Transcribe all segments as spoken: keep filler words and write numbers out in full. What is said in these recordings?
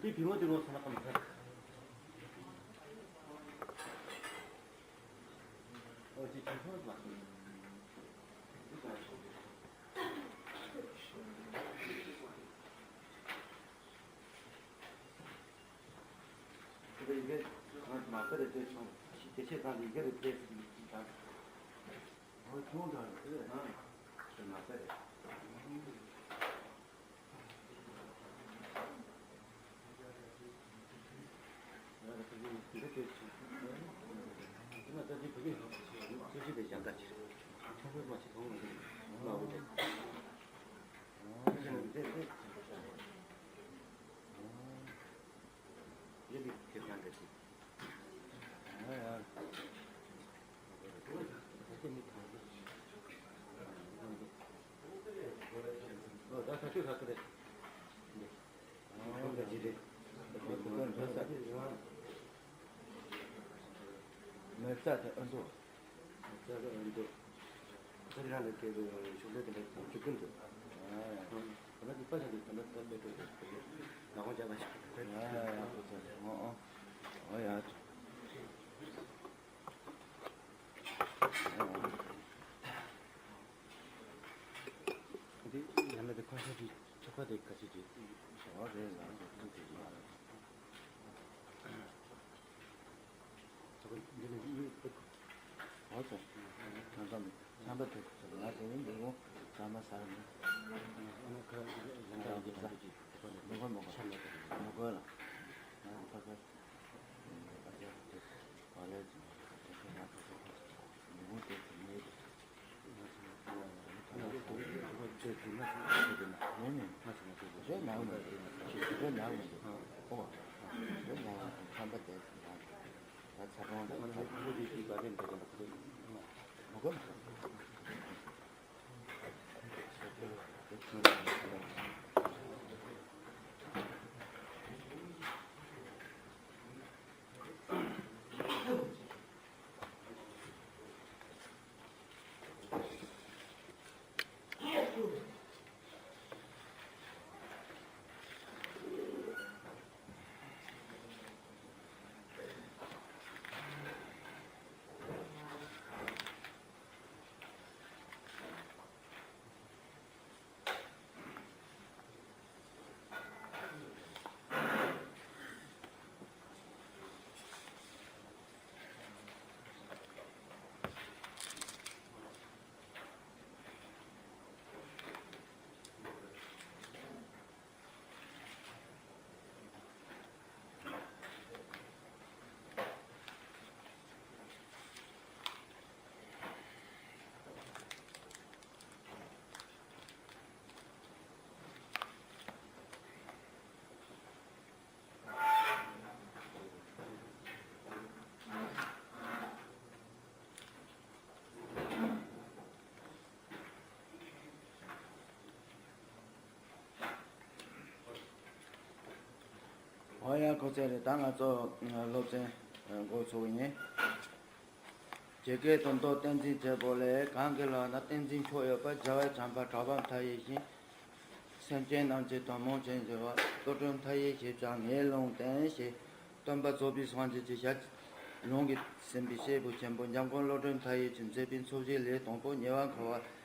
དེ་བི་མོ་དེ་ལོ་སོང་ན་གང་ཐད། ཨོ་ཅི་ཅི་ཐོག་མ་སོང་། དེ་ཡི་གེ་མ་ཟེར་རེ་དེ་སོང་། དེ་ཆེ་དང་ཡི་གེ་རེ་དེ་དང་། ཨོ་ཆུང་དང་དེ་ནང་དེ་མ་ཟེར་རེ། མེ་བཙའ་དེ་ཨ་མདོ། མེ་བཙའ་དེ་ཨ་མདོ། ཁ་རི་རང་ལ་སྐད་ཤུགས་ལས་དེ་འདྲ་བཅུ་ཀུན་འདུག་ཨ་ཡ། ཁོ་ན་གི་པ་ཞིག་འདུག་དེ་འདྲ་དེ་མེད་འགྲོ་དེ་ནག་ཁོང་བྱ་བ་ཞིག་ཨ་ཡ་ཡ། ཁོ་ཚོ་ཨོ་ཨོ་ཨོ་ཡ། འདི་ཡང་ན་དེ་ཁོ་ཤ་གི་ཚོགས་པ་དེ་ག་ཚོད་ཅིག་ཞོགས་རེད་ལ་ཐུག་དེ་ཡིན། ཚོགས་པ་འདི་ནི་ཡིན་ཏེ། ཨོ་ཙམ། ཐང་ཙམ་ཚན་པ་དེ་ཚོ་ང་དེ་ཡིན་འདི་ངོ་ཚང་མ་ཟ་ར་མེད། ཨ་ནི་ཁ་ལན་ཀ་ཡིན་ཟ་འདི་ཅིག་ཚོགས་པ་ནི་མི་དགོས་མི་དགོས་ཤ་མེད་པ་རེད། མི་དགོས་ལ། ང་ཁ་ཁ། ཨོ་ཡ། ཁོ་ཚོ་རེད། ད་ང་ཚོ་སློབ་ཚན་འགོ་ཚུགས་ཡིན། ཇི་སྐད་དུ་མདོ་བསྟན་འཛིན་བརྒྱད་པོ་ལས། གང་གི་ལག་ན་བསྟན་འཛིན་མཆོག་ཡོད་པ། རྒྱལ་བ་བྱམས་པ་གྲགས་པ་མཐའ་ཡས་ཤིང་། སེམས་ཅན་རྣམས་ཀྱི་དོན་རྨོངས་ཆེན་ཟེར་བ། བློ་གྲོས་མཐའ་ཡས་ཞེས་བྱ་ངས་ལུང་བསྟན་ཞེས། སྟོན་པ་རྫོགས་པའི་སངས་རྒྱས་ཀྱི་ཞལ། ལུང་གིས་ཟིན་པའི་སྐྱེས་བུ་ཆེན་པོ་འཇམ་མགོན་བློ་གྲོས་མཐའ་ཡས་ཀྱིས་མཛད་པའི་མཚོ་བཞིའི་ལས་དང་པོ་ཉེ་བར་འཁོར་བ།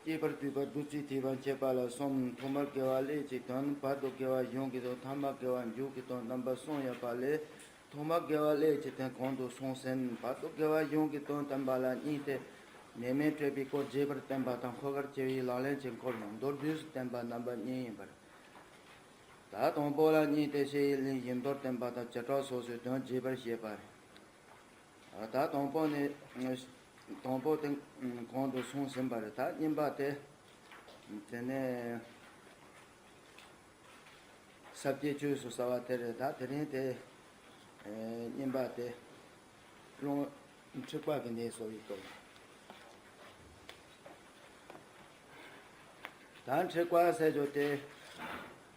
སྐྱེས་པར་བསྡུས་པ་བདུད་རྩི་ཐེག་པ་འཆད་པ་ལ་གསུམ། ཐོག་མར་དགེ་བ་ཀླད་ཀྱི་དོན། བར་དུ་དགེ་བ་གཞུང་གི་དོན། ཐ་མར་དགེ་བ་མཇུག་གི་དོན། རྣམ་པ་གསུམ་ཡོད་པ་ལས། ཐོག་མར་དགེ་བ་ཀླད་ཀྱི་དོན་གོང་དུ་སོང་ཟིན། བར་དུ་དགེ་བ་གཞུང་གི་དོན་བསྟན་པ་ལ་གཉིས་ཏེ། ནད་མེད་སྤྲོས་པའི་སྐོར་རྒྱས་པར་བསྟན་པ་དང་། འཁོར་བར་སྐྱེ་བའི་ལག་ལེན་གྱི་སྐོར་ཡང་མདོར་བསྡུས་སུ་བསྟན་པ་རྣམ་པ་གཉིས་ཡིན་པར། ད་དང་པོ་ལ་གཉིས་ཏེ་བཤེས་གཉེན་བཞི་མདོར་བསྟན་པ་དང་བྱེ་བྲག་སོ་སོའི་དོན་རྒྱས་པར་བཤད་པ་རེད། ད་དང་པོ་ནི། དང་པོ་དེ་གོང་དུ་སོང་ཟིན་པ་རེད། ད་གཉིས་པ་དེ། དེ་ནས་ས་བཅད་ཆོས་སུ་ཟ་བ་དེ་རེད། ད་དེ་རིང་དེ་གཉིས་པ་དེ་རླུང་འཁྲིག་པ་གི་གནས་སོགས་ཡིན་སྐོར། ད་འཁྲིག་པ་ཟེར་རྒྱུ་དེ།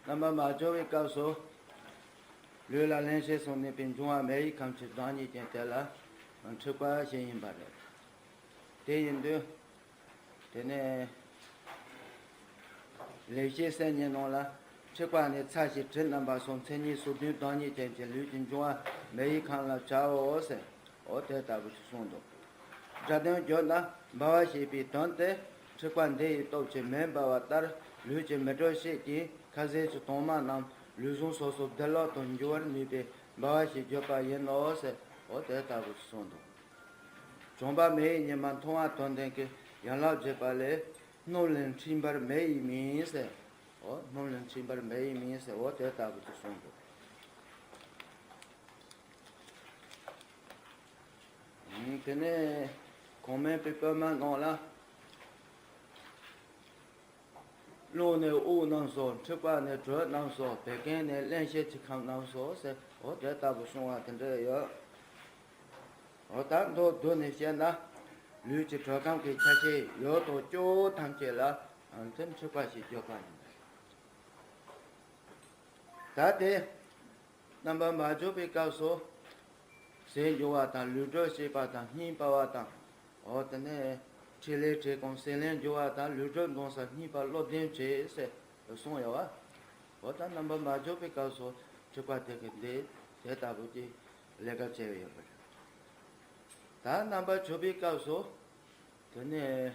རྣམ་པར་མ་གྱུར་པའི་སྐབས་སུ། ལུས་ལ་རླན་གཤེར་སོགས་གནས་པའི་འབྱུང་བ་མེ་ཡི་ཁམས་ཀྱི་བདག་ཉིད་ཅན་དེ་ལ་འཁྲུལ་པ་ཞེས་ཡིན་པ་རེད། དེ་ཡིན་དུས། དེ་ནས་ལེགས་བཤད་གསེར་ཉའི་ནང་ལ། འཁྲུལ་པ་ནི་ཚ་ཞེས་དྲི་རྣམ་པ་གསུམ། མཚན་ཉིད་ཟུར་ལྡན་བདག་ཉིད་ཅན་གྱི། ལུས་ཀྱི་འབྱུང་བ་མེ་ཡི་ཁམས་ལ་བྱའོ་ཟེར། འོ་དེ་ལྟ་བུ་ཞིག་གསུངས་འདུག་སྒྲ་དོན་བརྗོད་ན་འབར་བ་ཞེས་པའི་དོན་ཏེ། འཁྲུལ་པ་འདི་ཡི་སྟོབས་ཀྱིས་མེ་འབར་བ་ལྟར། ལུས་ཀྱི་མེ་དྲོད་ཤེད་ཀྱིས་ཁ་ཟས་ཀྱི་དྭངས་མ་རྣམས་ལུས་ཟུངས་སོ་སོར་བདེ་བླག་ཏུ་འགྱུར་བར་ནུས་པས་འབར་བ་ཞེས་བརྗོད་པ་ཡིན་ནོ་ཟེར། འོ་དེ་ལྟ་བུ་ཞིག་གསུངས་འདུག་བྱམས་པ་མེ་ཡི་ཉི་མ་མཐོང་བ་དོན་ལྡན་གྱི། ཡན་ལག་བརྒྱད་པ་ལས། སྣུམ་ལས་འཁྲུས་པར་མེ་ཡིས་མིན་ཟེར། འོ་སྣུམ་ལས་འཁྲུས་པར་མེ་ཡིས་མིན་ཟེར། འོ་དེ་ལྟ་བུ་ཞིག་གསུངས་འདུག་དེ་ནས་གོང་སྨན་པའི་པུས་མོ་ནང་ལ། རླུང་ནི་དབུགས་རྣམས་སོ། འཁྲུལ་པ་ནི་དྲོད་རྣམས་སོ། བད་ཀན་ནི་རླན་གཤེར་གྱི་ཁམས་རྣམས་སོ་ཟེར། འོ་དེ་ལྟ་བུ་གསུངས་པ་དེ་འདྲ་ཡོད། འོ་ད་མདོར་བསྡུས་ནས་བཤད་ན། ལུས་ཀྱི་དྲོད་ཁམས་ཀྱི་ཆ་ཤས་ཡོད་དོ་ཅོག་ཐམས་ཅད་ལ་དེ་འཁྲུལ་པ་ཞེས་བརྗོད་པ་ཡིན། ད་དེ། རྣམ་པར་མ་གྱུར་པའི་སྐབས་སུ། ཟས་འཇུ་བ་དང་ལུས་དྲོད་བཤད་པ་དང་སྙིང་འབར་བ་དང་། འོ་དེ་ནས་ཕྲིན་ལས་བྲེད་སྐོང་ཟས་ལན་འཇུ་བ་དང་ལུས་དྲོད་འདོན་ས་སྙིང་པ་བློ་ལྡན་བྱེད་ཟེར་གསུངས་ཡོད་བ། འོ་ད་རྣམ་པར་མ་གྱུར་པའི་སྐབས་སུ་འཁྲུལ་པ་དེ་གི་འདི་དེ་ལྟ་བུ་ཅིག་ལས་ཀ་བྱས་ཡོད་པ་རེད། ད་རྣམ་པར་གྱུར་པའི་སྐབས་སུ། དེ་ནས་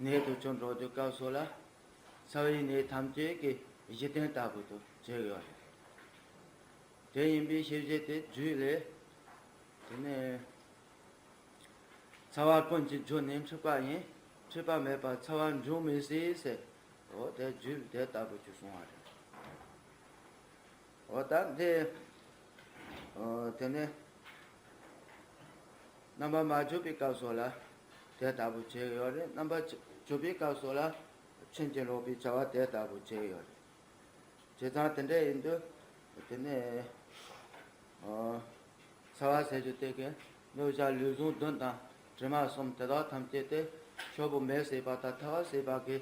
ནད་དུ་གྱུར་འགྲོ་དུས་སྐབས་སུ་ལ། ཚ་བའི་ནད་ཐམས་ཅད་ཀྱི་གཞི་རྟེན་ལྟ་བུ་དུ་བྱེད་ཡོད་རེད། དེ་ཡིན་པའི་ཤེས་བྱེད་དེ་རྒྱུད་ལས། དེ་ནས་ཚ་བ་ཀུན་གྱི་རྒྱུ་ནི་འཁྲུལ་པ་ཡིན། འཁྲུལ་པ་མེད་པར་ཚ་བ་འབྱུང་མི་སྲིད་ཟེར། འོ་དེ་རྒྱུད་དེ་ལྟ་བུ་ཅིག་གསུངས་པ་རེད། འོ་ད་འདི། འོ་དེ་ནས་རྣམ་པར་མ་གྱུར་པའི་སྐབས་སུ་ལ་དེ་ལྟ་བུ་བྱེད་ཡོད་རེད། རྣམ་པར་གྱུར་པའི་སྐབས་སུ་ལ་ཕྱིན་ཅི་ལོག་པའི་བྱ་བ་དེ་ལྟ་བུ་བྱེད་ཡོད་རེད། བྱས་ཙང་དེ་འདྲ་ཡིན་དུས་དེ་ནས་འོ། ཚ་བ་ཟེར་རྒྱུ་དེ་གི་སྣོད་བཞག་ལུས་ཟུངས་བདུན་དང་དྲི་མ་གསུམ་དེ་དག་ཐམས་ཅད་དེ་ཤོག་བུ་མེ་བསྲེགས་པ་དང་ཐལ་བ་བསྲེགས་པ་གིས་བྱེད་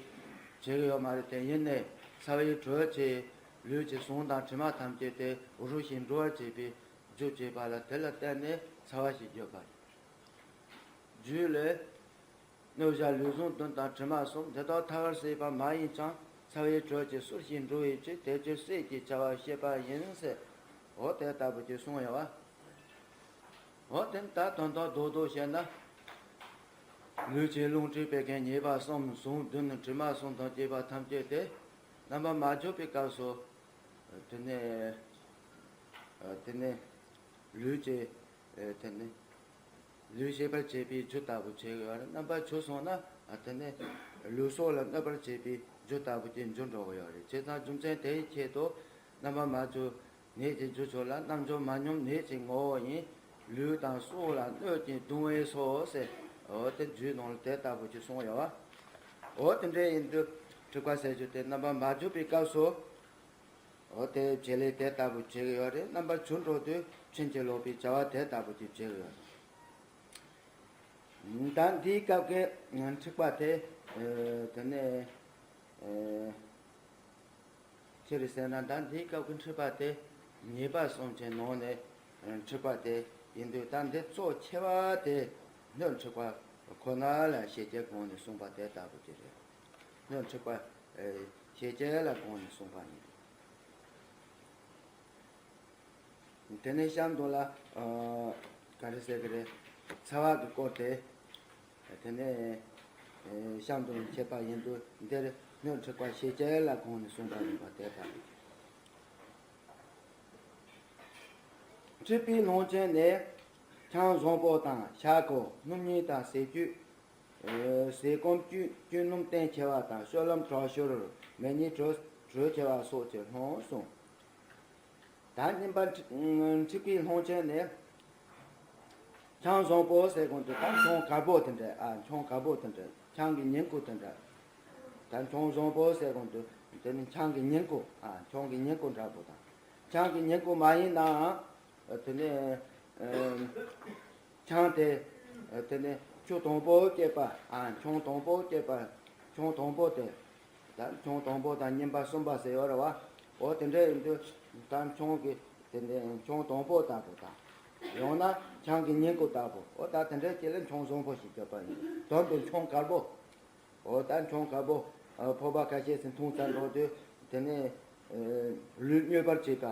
ཀྱི་ཡོད་མ་རེད། དེ་ཡིན་ནའི་ཚ་བའི་དྲོད་ཀྱིས་ལུས་ཀྱི་ཟུངས་དང་དྲི་མ་ཐམས་ཅད་དེ་རུལ་ཞིང་འགྲོ་བར་བྱེད་པའི་རྒྱུ་བྱེད་པ་ལ་དེ་ལ་བརྟེན་ནས་ཚ་བ་ཞེས་བརྗོད་པ་རེད། རྒྱུད་ལས། སྣོད་བཞག་ལུས་ཟུངས་བདུན་དང་དྲི་མ་གསུམ་དེ་དག་ཐལ་བར་བསྲེགས་པ་མ་ཡིན་ཀྱང་ཚ་བའི་དྲོད་ཀྱིས་གསོ་ཞིང་འགྲོ་བའི་ཕྱིར་དེ་ཚོ་ཟས་ཀྱི་བྱ་བ་བྱེད་པ་ཡིན་ཟེར། འོ་དེ་ལྟ་བུ་ཅིག་གསུངས་ཡོད་བ། འོ་དེ་ད་དོན་དག་རྡོག་རྡོག་བཤད་ན། ལུས་ཀྱི་རླུང་མཁྲིས་བད་ཀན་ཉེས་པ་གསུམ་ཟུངས་བདུན་དྲི་མ་གསུམ་དང་བཅས་པ་ཐམས་ཅད་དེ་རྣམ་པར་མ་གྱུར་པའི་སྐབས་སུ། དེ་ནས་དེ་ནས་ལུས་ཀྱི་དེ་ནས། ལུས་ཤེས་པར་བྱེད་པའི་རྒྱུ་ལྟ་བུ་བྱེད་ཀྱི་ཡོད་རེད། རྣམ་པར་གྱུར་སོང་ན་དེ་ནས་ལུས་སྲོག་ལ་གནོད་པར་བྱེད་པའི་རྒྱུ་ལྟ་བུ་ཅིག་འགྱུར་འགྲོ་གི་ཡོད་རེད། བྱས་ཙང་རྒྱུ་མཚན་དེ་ཡི་ཆེད་དུ་རྣམ་པར་མ་གྱུར་ནད་ཀྱི་རྒྱུ་ཆོས་ལ་རྣམ་འགྱུར་མ་སྙོམས་ནད་ཀྱི་ངོ་བོ་ཡིན། ལུས་དང་སྲོག་ལ་གནོད་ཅིང་གདུང་བས་སོ་ཟེར། འོ་དེ་རྒྱུད་ནང་ལ་དེ་ལྟ་བུ་ཅིག་གསུངས་ཡོད་བ། འོ་དེ་འདྲ་ཡིན་དུས་འཁྲུལ་པ་ཟེར་རྒྱུ་དེ་རྣམ་པར་མ་གྱུར་པའི་སྐབས་སུ། འོ་དེ་བྱེད་ལས་དེ་ལྟ་བུ་བྱེད་ཀྱི་ཡོད་རེད། རྣམ་པར་གྱུར་འགྲོ་དུས་ཕྱིན་ཅི་ལོག་པའི་བྱ་བ་དེ་ལྟ་བུ་ཅིག་བྱེད་ཀྱི་ཡོད་རེད། ད་འདིའི་སྐབས་ཀྱི་འཁྲུལ་པ་དེ། དེ་ནས་ཅི་རེད་ཟེར་ན། ད་འདིའི་སྐབས་ཀྱི་འཁྲུལ་པ་དེ་ཉེས་པ་གསུམ་གྱི་ནང་ནས་འཁྲུལ་པ་དེ་ཡིན་དུས། ད་འདི་གཙོ་ཆེ་བ་དེ་སྣོད་འཁྲུལ་པ་ཁོ་ན་ལ་ཞེས་བྱའི་སྒོ་ནས་གསུངས་པ་དེ་ལྟ་བུ་ཅིག་རེད། སྣོད་འཁྲུལ་པ་ཞེས་བྱ་ལ་དགོངས་ནས་གསུངས་པ་ཡིན། དེ་ནས་གཤམ་དུ་ལ་ག་རེ་ཟེར་གི་རེད། ཚ་བ་གི་སྐོར་དེ། དེ་ནས་གཤམ་དུ་འཆད་པ་ཡིན་དུས། འདིར་སྣོད་འཁྲུལ་པ་ཞེས་བྱ་ལ་དགོངས་ནས་གསུངས་པ་ཡིན་པ་དེ་ལྟ་བུ། འཁྲུལ་པའི་ལྷུང་བྱེད་ནི། ཆང་བཟང་པོ་དང་ཤ་ཁུ་སྣུམ་སྙིང་དང་ཟས་བཅུད། ཟས་སྐོམ་བཅུད་བཅུད་སྣུམ་བརྟན་ཆེ་བ་དང་སྤྱོད་ལམ་དྲག་ཤོས་མེ་ཉིད་དྲོད་དྲོད་ཆེ་བ་སོགས་ཀྱི་ལྷུང་གསུངས། ད་གཉིས་པ་འཁྲུལ་པའི་ལྷུང་བྱེད་ནི། ཆང་བཟང་པོ་ཟེར་གོང་དུ་ད་ཆང་དཀར་པོ་དེ་འདྲ། ཨ་ཆང་དཀར་པོ་དེ་འདྲ། ཆང་གི་ཉིང་ཁུ་དེ་འདྲ། ད་ཆང་བཟང་པོ་ཟེར་གོང་དུ་དེ་ནི་ཆང་གི་ཉིང་ཁུ། ཨ་ཆང་གི་ཉིང་ཁུ་འདྲ་པོ་དང་། ཆང་གི་ཉིང་ཁུ་མ་ཡིན་ནའང་། དེ་ནས་ཆང་དེ། དེ་ནས་ཆུ་དྭངས་པོ་སྐྱེས་པ། ཨ་ཆང་དྭངས་པོ་སྐྱེས་པ། ཆང་དྭངས་པོ་དེ། ད་མཆོང་དང་པོ་དང་གཉིས་པ་གསུམ་པ་ཟེར་ཡོད་རེད་བ། འོ་དེ་འདྲ་ཡིན་དུས་ད་མཆོང་གི་དེ་འདྲ་མཆོང་དང་པོ་ལྟ་བུ་དང་། ཡང་ན་ཆང་གི་སྙིང་གོ་ལྟ་བུ། འོ་ད་དེ་འདྲ་ཅིག་ལ་མཆོང་བཟང་པོ་ཞེས་བརྗོད་པ་ཡིན། དོན་དུ་མཆོང་དཀར་པོ། འོ་ད་མཆོང་དཀར་པོ། ཨ། ཕོར་པ་ཁ་ཤས་ཤིག་འཐུང་ཚར་འགྲོ་དུས་དེ་ནས་ཨ་ལུས་མྱོས་པར་བྱེད་པ།